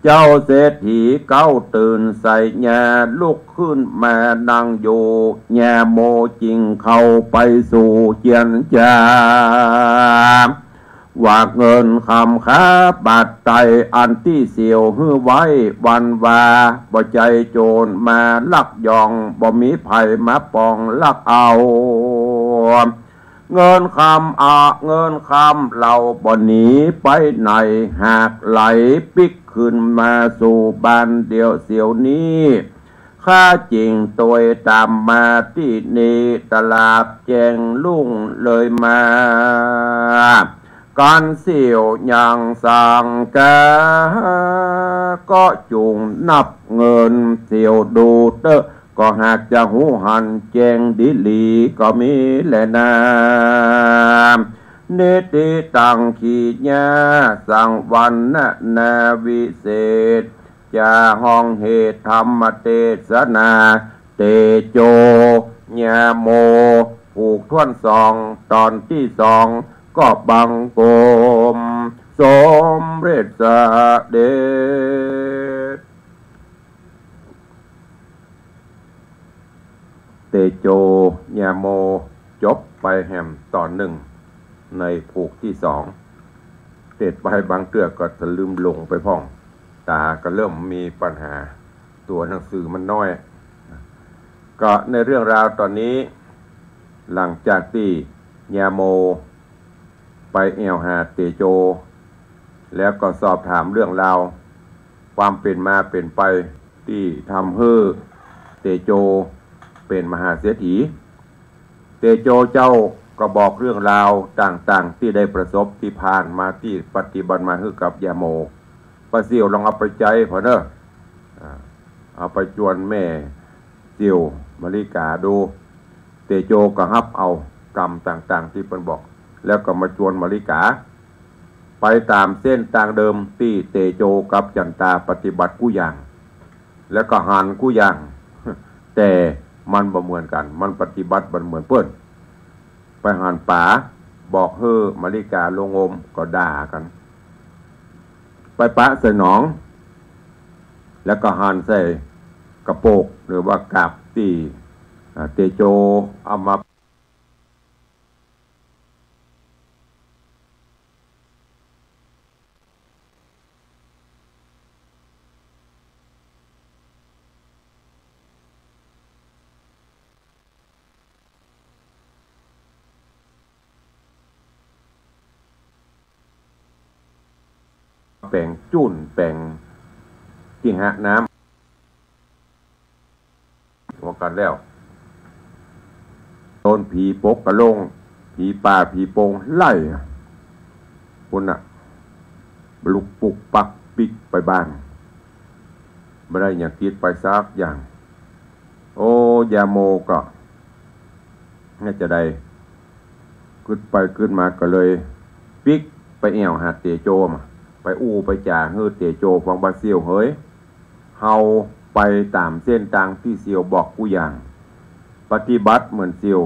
เจ้าเศรษฐีเก๊าตื่นใส่ยา ลุกขึ้นมานั่งอยู่ ยาโมจึงเข้าไปสู่เจียรจา ว่าเงินคำขาบาทไตอันตี้เสี้ยวหื้อไว้วันวา บ่ใจ้โจรมาลักย่อง บ่มีใผมาปองลักเอา เงินคำอะ เงินคำเหล่าบ่หนีไปไหน หากไหลปิ๊กคืนมาสู่บ้านเดี๋ยวเสี้ยวนี้ ข้าจึงตวยต๋ามมาตี้นี่ ตลาดแจ้งรุ่งเลยมา ก๋านเสี้ยวยังสังกา ก็จุ่งนับเงินเสี้ยวดูเต๊อะ ก็หากจะฮู้หันแจ้งดีหลีก็มีแลนา นิติตังขีญา สังวรรณนาวิเศษ จะฮ้องเหตุธรรมเตสนา เตโจ ยาโม ผูกถ้วนสอง ต๋อนตี้สอง ก็บังคมสมเร็จเสด็จ เตโจ ยาโม จบไปแหมต๋อนนึ่ง ในผูกตี้สอง เต๋ดไปบางเตื้อก็สะลืมหลงไปพ่อง ต๋าก็เริ่มมีปัญหา ตั๋วหนังสือมันน้อย ก็ในเรื่องราวต๋อนนี้ หลังจากตี้ยาโม ไปแอ่วหาเตโจ แล้วก็สอบถามเรื่องราว ความเป๋นมาเป๋นไปตี้ทำหื้อเตโจเป๋นมหาเศรษฐี เตโจเจ้าก็บอกเรื่องราวต่างๆ ตี้ได้ประสบตี้ผ่านมาตี้ปฏิบัติมาหื้อกับยาโม ป้าเสี้ยวลองเอาไปใจ๊ผ่อเน่อ อ่า เอาไปจวนแม่เสี้ยวมะลิกาดู เตโจก็ฮับเอากำต่างๆ ตี้เปิ้นบอก แล้วก็มาจวนมะลิกา ไปต๋ามเส้นตางเดิมตี้เตโจกับจันตาปฏิบัติกู้อย่าง แล้วก็หันกู้อย่าง แต่มันบ่เหมือนกั๋น มันปฏิบัติบ่เหมือนเปิ้น ไปหันป๋า บอกหื้อมะลิกาลงงมก็ด่ากั๋น ไปปะใส่หนอง แล้วก็หันใส่กระโปกหรือว่ากาบตี้ อ่า เตโจเอามา แป๋งจุ้น แป๋งตี้หะน้ำ หัวกั๋นแล้ว โตนผีปกกะโหลง ผีป่าผีโป่งไล่ ปุ้นน่ะ ลุกปุ๊กปั๊กปิ๊กไปบ้าน บ่ได้หยังติดไปสักอย่าง โอ้ ยาโมก็ น่าจะได้ กึ๊ดไปกึ๊ดมาก็เลยปิ๊กไปแอ่วหาเตโจมา ไปอู้ไปจ๋าหื้อเตโจฟังว่า เสี่ยวเหย เฮาไปต๋ามเส้นตางตี้เสี่ยวบอกกู้อย่าง ปฏิบัติเหมือนเสี่ยว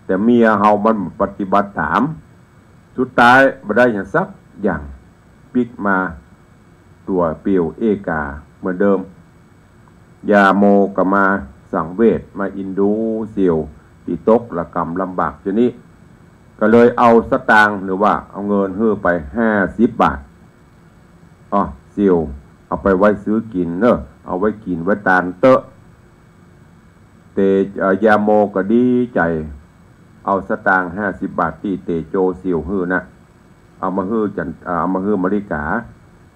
แต่เมียเฮามันปฏิบัติต๋าม สุดท้ายบ่ได้หยังสักอย่าง ปิ๊กมาตั๋วเปลี่ยวเอกาเหมือนเดิม ยาโมก็มาสังเวชมาอินดูเสี่ยวตี้ตกระกำลำบากจานี้ ก็เลยเอาสตางค์หรือว่าเอาเงินหื้อไปห้าสิบบาท อ้อ เสี่ยว เอาไปไว้ซื้อกิ๋นเน่อ เอาไว้กิ๋นไว้ตานเต๊อะ เต เอ่อ ยาโมก็ดีใจ๋ เอาสตางค์ห้าสิบบาทตี้เตโจเสี่ยวหื้อนะ เอามาหื้อจัน เอ่อ เอามาหื้อมะลิกา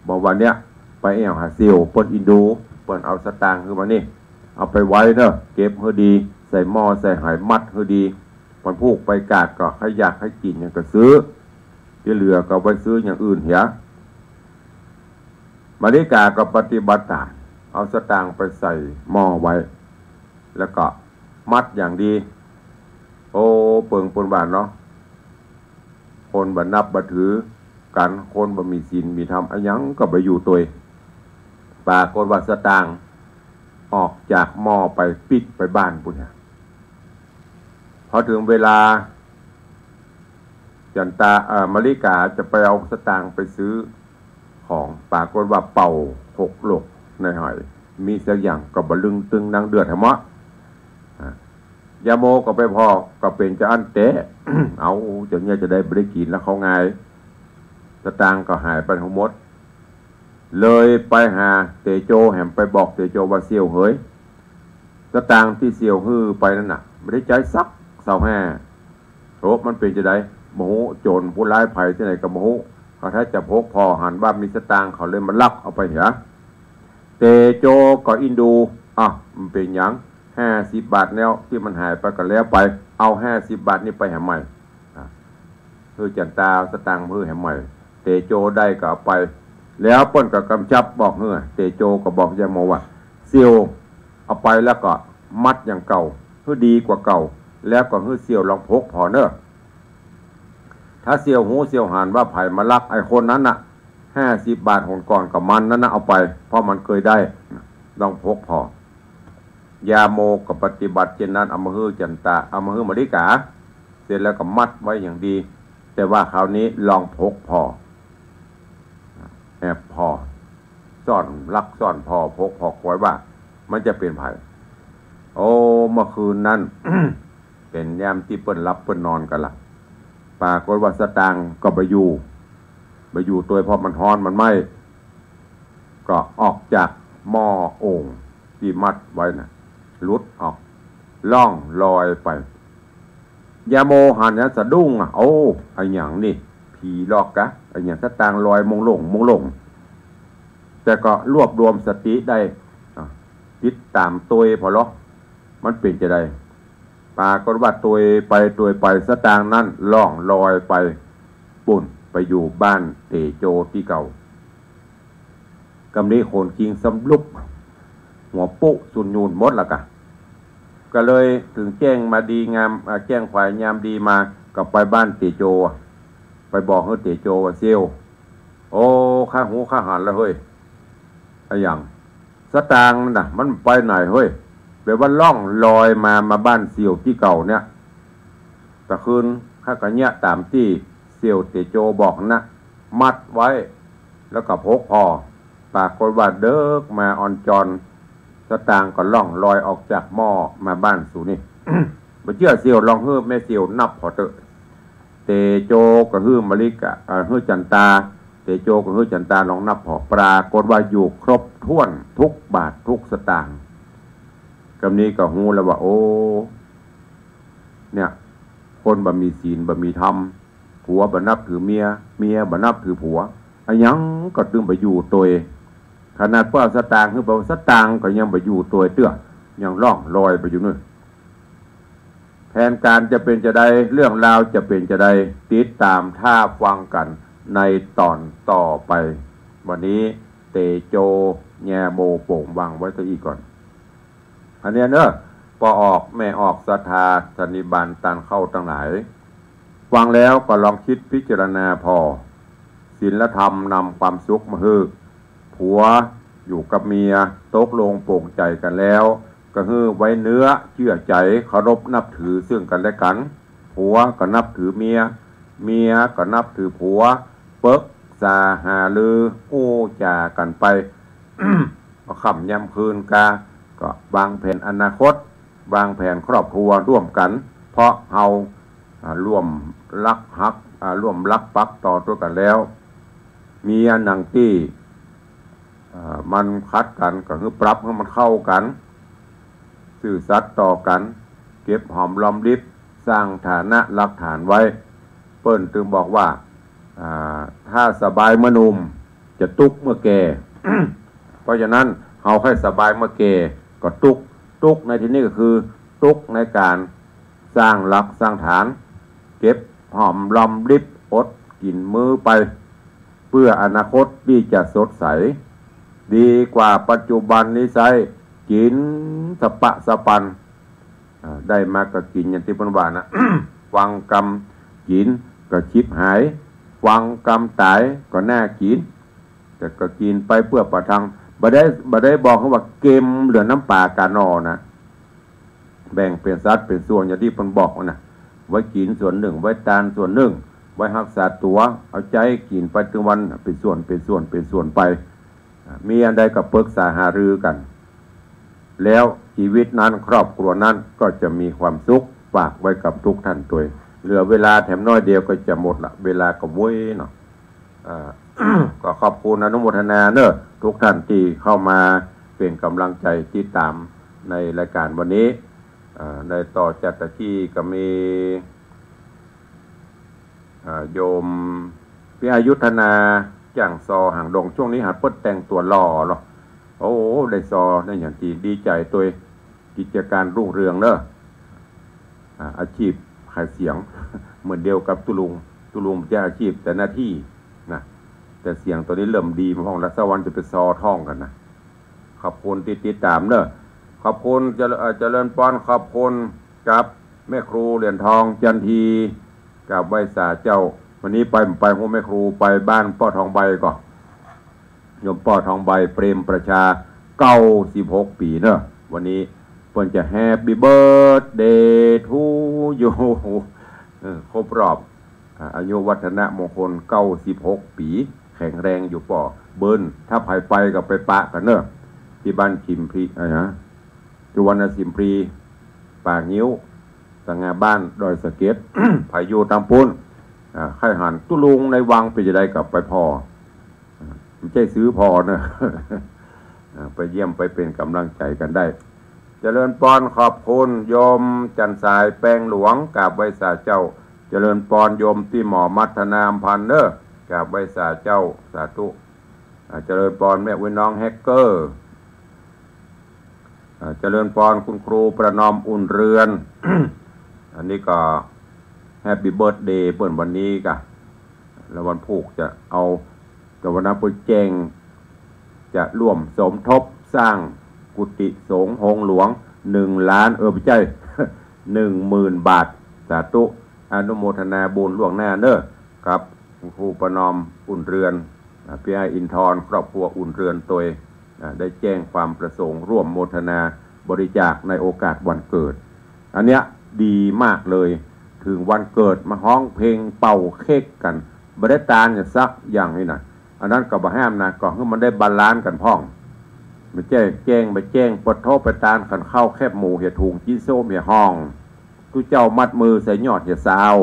บอกว่าเนี่ย ไปแอ่วหาเสี่ยว เปิ้นอินดู เปิ้นเอาสตางค์หื้อมานี่ เอาไปไว้เน่อ เก็บหื้อดี ใส่หม้อใส่ไหมัดหื้อดี วันพูกไปกาดก็ใค่อยากใค่กิ๋นหยังก็ซื้อ ตี้เหลือก็ไว้ซื้ออย่างอื่นเหีย มะลิกาก็ปฏิบัติต๋าม เอาสตางค์ไปใส่หม้อไว้ แล้วก็มัดอย่างดี โอ้ เปิงเปิ้นว่าเนาะ คนบ่นับบ่ถือกั๋น คนบ่มีศีลมีธรรมอะหยังก็บ่อยู่ตวย ปรากฏว่าสตางค์ออกจากหม้อไปปิ๊กไปบ้านปุ้นนะ พอเถิงเวลา จันตา เอ่อ มะลิกาจะไปเอาสตางค์ไปซื้อของ ปรากฏว่าเป่าหกหลกในหอย มีสักอย่างก็บ่ลึงตึงนางเดือดหะเมาะ อ่ะ ยาโมก็ไปผ่อ ก็เป๋นจาอั้นแต๊ เอา จาเนี่ยจะได้บ่ได้กิ๋นแล้วเข้าไง สตางค์ก็หายไปทั้งหมด เลยไปหาเตโจแหมไปบอกเตโจว่า เสี่ยวเหย สตางค์ตี้เสี่ยวหื้อไปนั้นน่ะ บ่ได้ใจ๊สักเสาแฮ่ โธ่ มันเป๋นจาใดบ่ฮู้ โจรผู้ร้ายใผตี้ไหนก็บ่ฮู้ เขาถ้าจะพกผ่อหันว่ามีสตางค์เขาเลยมาลักเอาไปเหีย เตโจก็อินดู อ้าว มันเป๋นหยัง ห้าสิบบาทแล้วตี้มันหายไปก็แล้วไป เอาห้าสิบบาทนี้ไปแหมใหม่ อ่ะ หื้อจันตาเอาสตางค์หื้อแหมใหม่ เตโจได้ก็เอาไป แล้วเปิ้นก็กำชับบอกหื้อ เตโจก็บอกยาโมว่า เสี่ยว เอาไปแล้วก็มัดอย่างเก่า หื้อดีกว่าเก่า แล้วก็หื้อเสี่ยวลองพกผ่อเน่อ ถ้าเสี่ยวฮู้เสี่ยวหันว่าใผมาลักไอ้คนนั้นน่ะ ห้าสิบบาทหนก่อนก็มันนั้นน่ะเอาไป เพราะมันเกยได้ ลองพกผ่อ ยาโมก็ปฏิบัติเจ้นนั้น เอามาหื้อจันตา เอามาหื้อมะลิกา เสร็จแล้วก็มัดไว้อย่างดี แต่ว่าคราวนี้ลองพกผ่อ แอบผ่อ ซ่อนลับซ่อนผ่อ พกผ่อคอยว่า มันจะเป๋นใผ โอ้ เมื่อคืนนั้น เป๋นยามตี้เปิ้นหลับเปิ้นนอนกั๋นละ ปรากฏว่าสตางค์ก็บ่อยู่ บ่อยู่ตวยเพราะมันฮ้อนมันไหม้ ก็ออกจากหม้อโอ่งตี้มัดไว้น่ะ หลุดออก ล่องลอยไป ยาโมหันนั้นสะดุ้งอ่ะ โอ้ อะหยังนี่ ผีหลอกกะ อะหยัง สตางค์ลอยมงลงมงลง แต่ก็รวบรวมสติได้ อ่ะ ติดต๋ามตวยผ่อลอ มันเป๋นจาใด ปรากฏว่าตวยไปตวยไป สตางค์นั้นล่องลอยไป ปุ้น ไปอยู่บ้านเตโจตี้เก่า กำนี้ขนคิงสำลุก หัวปุ๊สุนยูนหมดละกะ ก็เลยเถิงแจ้งมาดีงาม อ่า แจ้งขวายยามดีมา ก็ไปบ้านเตโจ ไปบอกหื้อเตโจว่า เสี่ยว โอ้ ข้าฮู้ข้าหันแล้วเฮ้ย อะหยัง สตางค์นั่นน่ะ มันไปไหนเฮ้ย แบบว่าล่องลอยมา มาบ้านเสี่ยวตี้เก่าเนี่ย ตะคืนข้าก็เยียะต๋ามตี้เสี่ยวเตโจบอกนะ มัดไว้ แล้วก็พกผ่อ ปรากฏว่าเดิกมาอ่อนจอน สตางค์ก็ล่องลอยออกจากหม้อมาบ้านสูนี่ บ่เจื้อเสี่ยวลองหื้อแม่เสี่ยวนับผ่อเต๊อะ เตโจก็หื้อมะลิกา เอ่อ หื้อจันตา เตโจก็หื้อจันตาลองนับผ่อ ปรากฏว่าอยู่ครบถ้วนทุกบาททุกสตางค์ กำนี้ก็ฮู้แล้วว่า โอ้ เนี่ย คนบ่มีศีลบ่มีธรรม ผัวบ่นับถือเมีย เมียบ่นับถือผัว ไผ อะหยังก็ตึงบ่อยู่ตวย ขนาดเปิ้นเอาสตางค์หื้อไป สตางค์ก็ยังบ่อยู่ตวยเตื้อ ยังล่องลอยไปอยู่นู่น แผนก๋านจะเป๋นจาใด เรื่องราวจะเป๋นจาใด ติดต๋ามถ้าฟังกั๋นในต๋อนต่อไป วันนี้เตโจแญโมโป่งวางไว้เต้าอี้ก่อน อันเนี้ยเนอะ ป้อออกแม่ออก ศรัทธาสันนิบาตต้านเข้าตังหลาย ฟังแล้วก็ลองกึ๊ดพิจารณาผ่อ ศีลธรรมนำความสุขมาหื้อ ผัวอยู่กับเมียตกลงปลงใจ๋กั๋นแล้ว ก็หื้อไว้เนื้อเจื้อใจ๋ เคารพนับถือซึ่งกั๋นและกั๋น ผัวก็นับถือเมีย เมียก็นับถือผัว ปึกษาหารืออู้จ๋ากั๋นไป เอาค่ำยามคืนกา ก็วางแผนอนาคต วางแผนครอบครัวร่วมกั๋น เพราะเฮา อ่า ร่วมรักฮัก อ่า ร่วมรักปักตอตวยกั๋นแล้ว มีอันหยังตี้ อ่า มันขัดกั๋น ก็หื้อปรับหื้อมันเข้ากั๋น ซื่อสัตย์ต่อกั๋น เก็บหอมรอมริบ สร้างฐานะหลักฐานไว้ เปิ้นจึงบอกว่า อ่า ถ้าสบายเมื่อหนุ่ม จะตุ๊กเมื่อแก่ เพราะฉะนั้น เฮาใค่สบายเมื่อแก่ ก็ตุ๊ก ตุ๊กในที่นี้ก็คือ ตุ๊กในก๋านสร้างหลักสร้างฐาน เก็บหอมรอมริบ อดกิ๋นมื้อไป เปื้ออนาคตตี้จะสดใส ดีกว่าปัจจุบันนี้ไส้ กิ๋นสะปะสะปัน อ่า ได้มาก็กิ๋นอย่างตี้เปิ้นว่านะ ฟังกำกิ๋นก็ฉิบหาย ฟังกำต๋ายก็น่ากิ๋น แต่ก็กิ๋นไปเปื้อประทัง บ่ได้ บ่ได้บอกว่าเก็มเหลือน้ำปลากาหน่อนะ แบ่งเป๋นสัดเป๋นส่วนอย่างตี้เปิ้นบอกนะ ไว้กิ๋นส่วนนึ่ง ไว้ตานส่วนนึ่ง ไว้ฮักษาตั๋ว เอาใจ๊กิ๋นไปตึงวัน เป๋นส่วน เป๋นส่วน เป๋นส่วนไป อ่า มีอันใดก็ปรึกษาหารือกั๋น แล้วชีวิตนั้น ครอบครัวนั้นก็จะมีความสุข ฝากไว้กับทุกท่านตวย เหลือเวลาแถมน้อยเดียวก็จะหมดละ เวลาก็โว้ยเนาะ อ่า ก็ขอบคุณอนุโมทนาเนอะ ทุกท่านตี้เข้ามาเป๋นก๋ำลังใจ๋ติดต๋ามในรายก๋านวันนี้ อ่า ในต่อจากตะกี้ก็มี อ่า โยมปี้อายยุทธนา จ้างซอหางดง ช่วงนี้หันเปิ้นแต่งตั๋วหล่อเหรอ โอ้ ได้ซอ ได้อย่างตี้ดีใจ๋ตวย กิจก๋านรุ่งเรืองเนอะ อ่า อาชีพขายเสียง เหมือนเดียวกับตุ๊ลุง ตุ๊ลุงจะอาชีพแต่หน้าตี้นะ แต่เสียงต๋อนนี้เริ่มดีมาพ่องแล้ว สักวันจะไปซอท่องกั๋นนะ ขอบคุณตี้ติดต๋ามเนอะ ขอบคุณเจริญ เอ่อ เจริญปอน ขอบคุณกับแม่ครูเหรียญทองจันที กราบไหว้สาเจ้า วันนี้ไป ไปโฮมแม่ครู ไปบ้านป้อทองใบก่อ โยมป้อทองใบ เปรมประชา เก้าสิบหกปี๋เนอะ วันนี้เปิ้นจะ Happy Birthday to you เออ ครบรอบ อ่า อายุวัฒนมงคล เก้าสิบหกปี๋ แข็งแรงอยู่ป้อ เบิ่น ถ้าใผไปก็ไปปะกั๋นเนอะ ตี้บ้านคิมพลี อ่า สุวรรณสิมพลี ป่างิ้ว ตางาบ้าน ดอยสะเก็ด ใผอยู่ตางปู๊น อ่า ใค่หันตุ๊ลุงในวังเป๋นจาใดก็ไปผ่อ อ่า บ่ใจ้ซื้อผ่อเนอะ อ่า ไปเยี่ยมไปเป๋นก๋ำลังใจ๋กั๋นได้ เจริญปอน ขอบคุณโยมจันทร์สายแปงหลวง กราบไหว้สาเจ้า เจริญปอนโยมตี้หมอมัทนามพันธ์เนอะ กราบไหว้สาเจ้า สาธุ อ่า เจริญปอนแม่อุ๊ยน้องแฮกเกอร์ อ่า เจริญปอนคุณครูประนอมอุ่นเรือน อันนี้ก็ Happy Birthday เปิ้นวันนี้ก่ะ แล้ววันพูกจะเอา แต่วันนั้นเปิ้นแจ้ง จะร่วมสมทบสร้างกุฏิสงฆ์โฮงหลวง หนึ่งล้าน เออ บ่ใจ้ หนึ่งหมื่นบาท สาธุ อนุโมทนาบุญล่วงหน้าเนอะ ครับ คุณครูประนอมอุ่นเรือน อ่า ปี้อายอินทร์ ครอบครัวอุ่นเรือนตวย อ่า ได้แจ้งความประสงค์ร่วมโมทนาบริจาคในโอกาสวันเกิด อันเนี้ยดีมากเลย เถิงวันเกิดมาฮ้องเพลงเป่าเค้กกั๋น บ่ได้ตานอย่างสักอย่างนี่นะ อันนั้นก็บ่ห้ามนะ ก็หื้อมันได้บาลานซ์กั๋นพ่อง บ่ใจ้แจ้ง บ่แจ้ง ปะโถ ไปตานขันข้าวแคบหมูเหียถุง จิ๊นโซมเหียห่อง ตุ๊เจ้ามัดมือใส่ยอดเหียซาว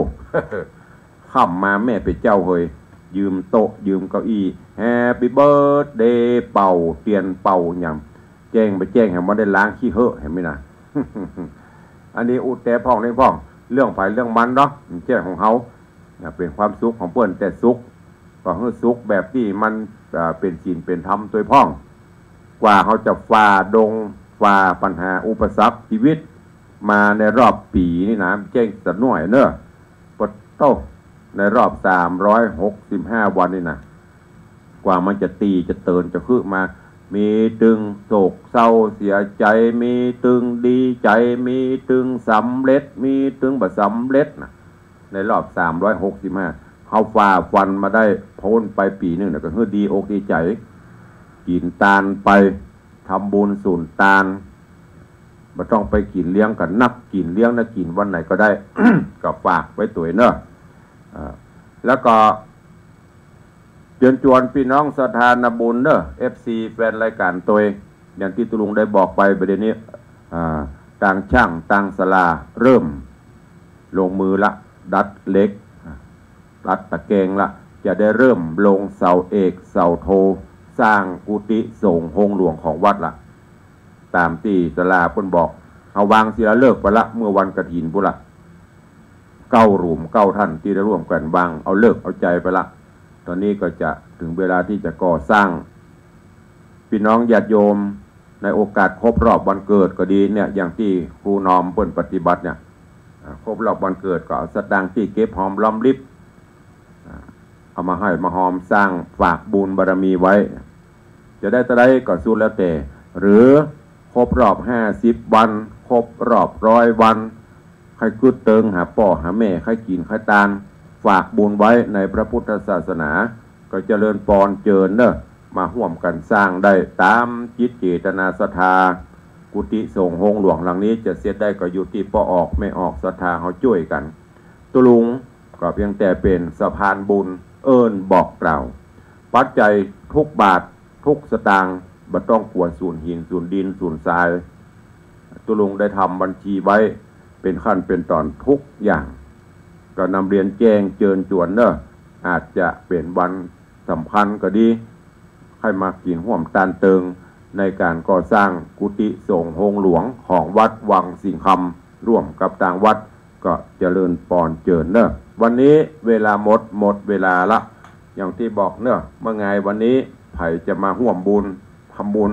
ค่ำมาแม่เป๋นเจ้าเหย ยืมโต๊ะ ยืมเก้าอี้ Happy Birthday เป่าเตียนเป่าหยัง แจ้งบ่แจ้ง หื้อมันได้ล้างขี้เหื้อ หันไหมนะ อันนี้อู้แต่พ่องเล่นพ่อง เรื่องใผเรื่องมันเนาะ บ่ใจ้ของเฮา นะ เป๋นความสุขของเปิ้น แต่สุข ก็หื้อสุขแบบตี้มัน เอ่อ เป๋นศีลเป๋นธรรมตวยพ่อง กว่าเฮาจะฝ่าดง ฝ่าปัญหาอุปสรรคจีวิตมาในรอบปี๋นี่นะ เจ้งสะหน้อยเน่อ ปะโต้ ในรอบสามร้อยหกสิบห้าวันนี่นะ กว่ามันจะตี้จะเตินจะคืบมา มีตึงโศกเศร้าเสียใจ๋ มีตึงดีใจ๋ มีตึงสำเร็จ มีตึงบ่สำเร็จนะ ในรอบสามร้อยหกสิบห้า เฮาฝ่าฟันมาได้ป๊นไปปี๋นึ่งนะ ก็หื้อดีอกดีใจ๋ กิ๋นตานไป ทำบุญสุนตาน บ่ต้องไปกิ๋นเลี้ยงกั๋นนัก กิ๋นเลี้ยงนะ กิ๋นวันไหนก็ได้ ก็ฝากไว้ตวยเน่อ อ่า แล้วก็ เจิญจวนปี้น้องศรัทธานาบุญเน่อ เอฟซี แฟนรายก๋านตวย อย่างตี้ตุ๊ลุงได้บอกไปบ่าเดี่ยวนี้ อ่า ตางช่าง ตางศาลา เริ่มลงมือละ ดัดเหล็ก อ่า ดัดตะแกรงละ จะได้เริ่มลงเสาเอก เสาโท สร้างกุฏิสงฆ์โฮงหลวงของวัดละ ต๋ามตี้ศาลาเปิ้นบอก เฮาวางศิลาฤกษ์ไปละ เมื่อวันกฐินปู้นละ เก้าหลุมเก้าท่านตี้ได้ร่วมกั๋นวาง เอาฤกษ์เอาใจ๋ไปละ ต๋อนนี้ก็จะเถิงเวลาตี้จะก่อสร้าง ปี้น้องญาติโยม ในโอกาสครบรอบวันเกิดก็ดีเนี่ย อย่างตี้ครูนอมเปิ้นปฏิบัติเนี่ย อ่า ครบรอบวันเกิดก็เอาสตางค์ตี้เก็บหอมรอมริบ อ่า เอามาห้อยมาฮอมสร้างฝากบุญบารมีไว้ จะได้เต้าใดก็สุดแล้วแต่ หรือครบรอบห้าสิบวัน ครบรอบร้อยวัน ใค่กึ๊ดเติงหาป้อหาแม่ ใค่กิ๋นใค่ตาน ฝากบุญไว้ในพระพุทธศาสนา ก็เจริญปอนเจิญเน่อ มาฮ่วมกั๋นสร้างได้ต๋ามจิตเจตนาศรัทธา กุฏิสงฆ์โฮงหลวงหลังนี้จะเสร็จได้ก็อยู่ตี้ป้อออกแม่ออกศรัทธาเฮาจ้วยกั๋น ตุ๊ลุงก็เพียงแต่เป๋นสะพานบุญ เอิ้นบอกกล่าว ปัจจัยทุกบาททุกสตางค์ บ่ต้องกั๋วสูญหินสูญดินสูญทราย ตุ๊ลุงได้ทำบัญชีไว้เป๋นขั้นเป๋นต๋อนทุกอย่าง ก็นำเรียนแจ้งเจิญจวนเน่อ อาจจะเป๋นวันสำคัญก็ดี ใค่มากิ๋นฮ่วมตานเติง ในก๋านก่อสร้างกุฏิสงฆ์โฮงหลวงของวัดวังสิงห์คำ ร่วมกับตางวัด ก็เจริญปอนเจิญเน่อ วันนี้เวลาหมด หมดเวลาละ อย่างตี้บอกเน่อ เมื่อไงวันนี้ใผจะมาฮ่วมบุญ ทำบุญ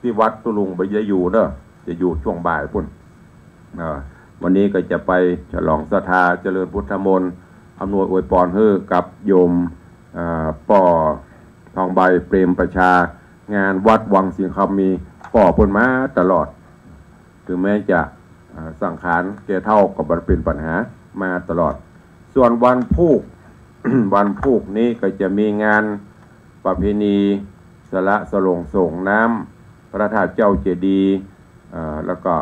ตี้วัดตุ๊ลุงบ่ได้อยู่เน่อ จะอยู่ช่วงบ่ายปู้น เอ่อ วันนี้ก็จะไปฉลองศรัทธา เจริญพุทธมนต์ อำนวยอวยปอนหื้อกับโยม เอ่อ ป้อทองใบ เปรมประชา งานวัดวังสิงห์คำมีป้อเปิ้นมาตลอด ถึงแม้จะ อ่า สังขารแก่เฒ่าก็บ่เป๋นปัญหา มาตลอด ส่วนวันพูก วันพูกนี้ก็จะมีงานประเพณีสละสลงส่งน้ำพระธาตุเจ้าเจดีย์ อ่า แล้วก็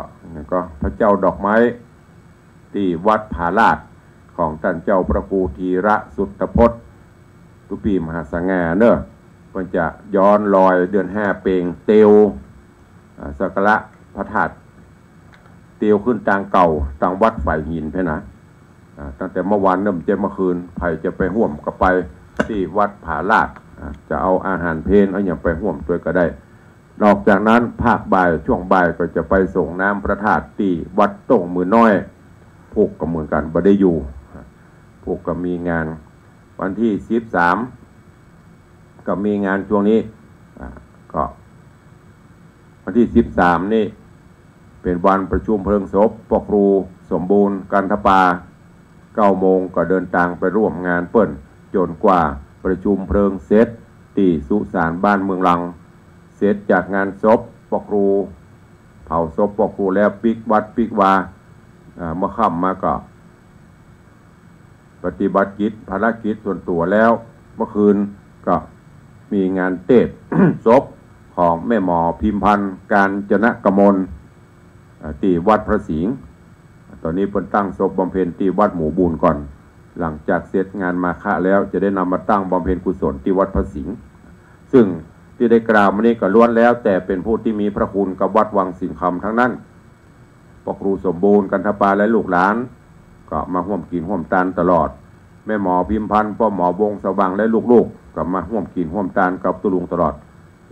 ก็พระเจ้าดอกไม้ ตี้วัดผาลาดของต้านเจ้าพระครูธีระสุตตพจน์ ตุ๊ปี้มหาสง่าเน่อ เปิ้นจะย้อนรอยเดือนห้าเปงเตียว อ่า สักการะพระธาตุ เตียวขึ้นตางเก่า ตางวัดฝายหินแพ่นะ อ่า ตั้งแต่เมื่อวานเนิ่มเจ๊เมื่อคืน ใผจะไปฮ่วมก็ไปตี้วัดผาลาด อ่า จะเอาอาหารเพลเอาหยังไปฮ่วมตวยก็ได้ นอกจากนั้นภาคบ่าย ช่วงบ่ายก็จะไปส่งน้ำพระธาตุตี้วัดโต้งมือน้อย พูกก็เหมือนกั๋น บ่ได้อยู่ พูกก็มีงาน วันตี้สิบสาม ก็มีงานช่วงนี้ อ่า ก็ วันตี้สิบสามนี่ เป๋นวันประชุมเพลิงศพป้อครูสมบูรณ์ กันทปา เก้าโมงก็เดินตางไปร่วมงานเปิ้น จ๋นกว่าประชุมเพลิงเสร็จตี้สุสานบ้านเมืองลัง เสร็จจากงานศพป้อครู เผาศพป้อครูแล้วปิ๊กวัดปิ๊กวา อ่า เมื่อค่ำมาก็ ปฏิบัติกิจภารกิจส่วนตั๋วแล้ว เมื่อคืนก็มีงานเตสน์ศพของแม่หมอพิมพันธ์ กาญจนกมล อ่า ตี้วัดพระสิงห์ ต๋อนนี้เปิ้นตั้งศพบำเพ็ญตี้วัดหมู่บูนก่อน หลังจากเสร็จงานมาฆะแล้วจะได้นำมาตั้งบำเพ็ญกุศลตี้วัดพระสิงห์ ซึ่งตี้ได้กล่าวมานี้ก็ล้วนแล้วแต่เป๋นผู้ตี้มีพระคุณกับวัดวังสิงห์คำทั้งนั้น ป้อครูสมบูรณ์ กันทปา และลูกหลาน ก็มาฮ่วมกิ๋นฮ่วมตานตลอด แม่หมอพิมพันธ์ ป้อหมอวงศ์สว่าง และลูกๆ ก็มาฮ่วมกิ๋นฮ่วมตานกับตุ๊ลุงตลอด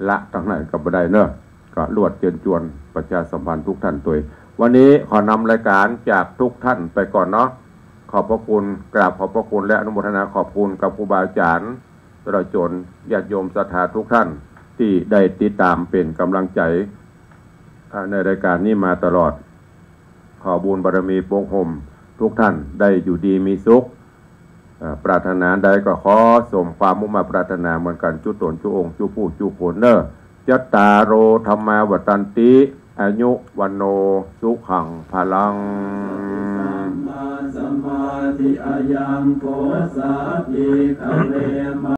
ละตังไหนก็บ่ได้เน่อ ก็ลวดเจิญจวนประชาสัมพันธ์ทุกท่านตวย วันนี้ขอนำรายการจากทุกท่านไปก่อนเนาะ ขอบพระคุณ กราบขอบพระคุณและอนุโมทนาขอบคุณกับครูบาอาจารย์ ตลอดจ๋นญาติโยมศรัทธาทุกท่านตี้ได้ติดต๋ามเป๋นก๋ำลังใจ๋ อ่า ในรายก๋านนี้มาตลอด ขอบุญบารมีปกห่มทุกท่านได้อยู่ดีมีสุข อ่า ปรารถนาใดก็ขอสมความมุ่งมาดปรารถนาเหมือนกั๋น จุ๊ต๋นจุ๊องค์จุ๊ผู้จุ๊คนเน่อ จัตตาโร ธัมมา วัฑฒันติ อายุ วัณโณ สุขัง พลัง สมาธิอายังโก สาธิ กะเว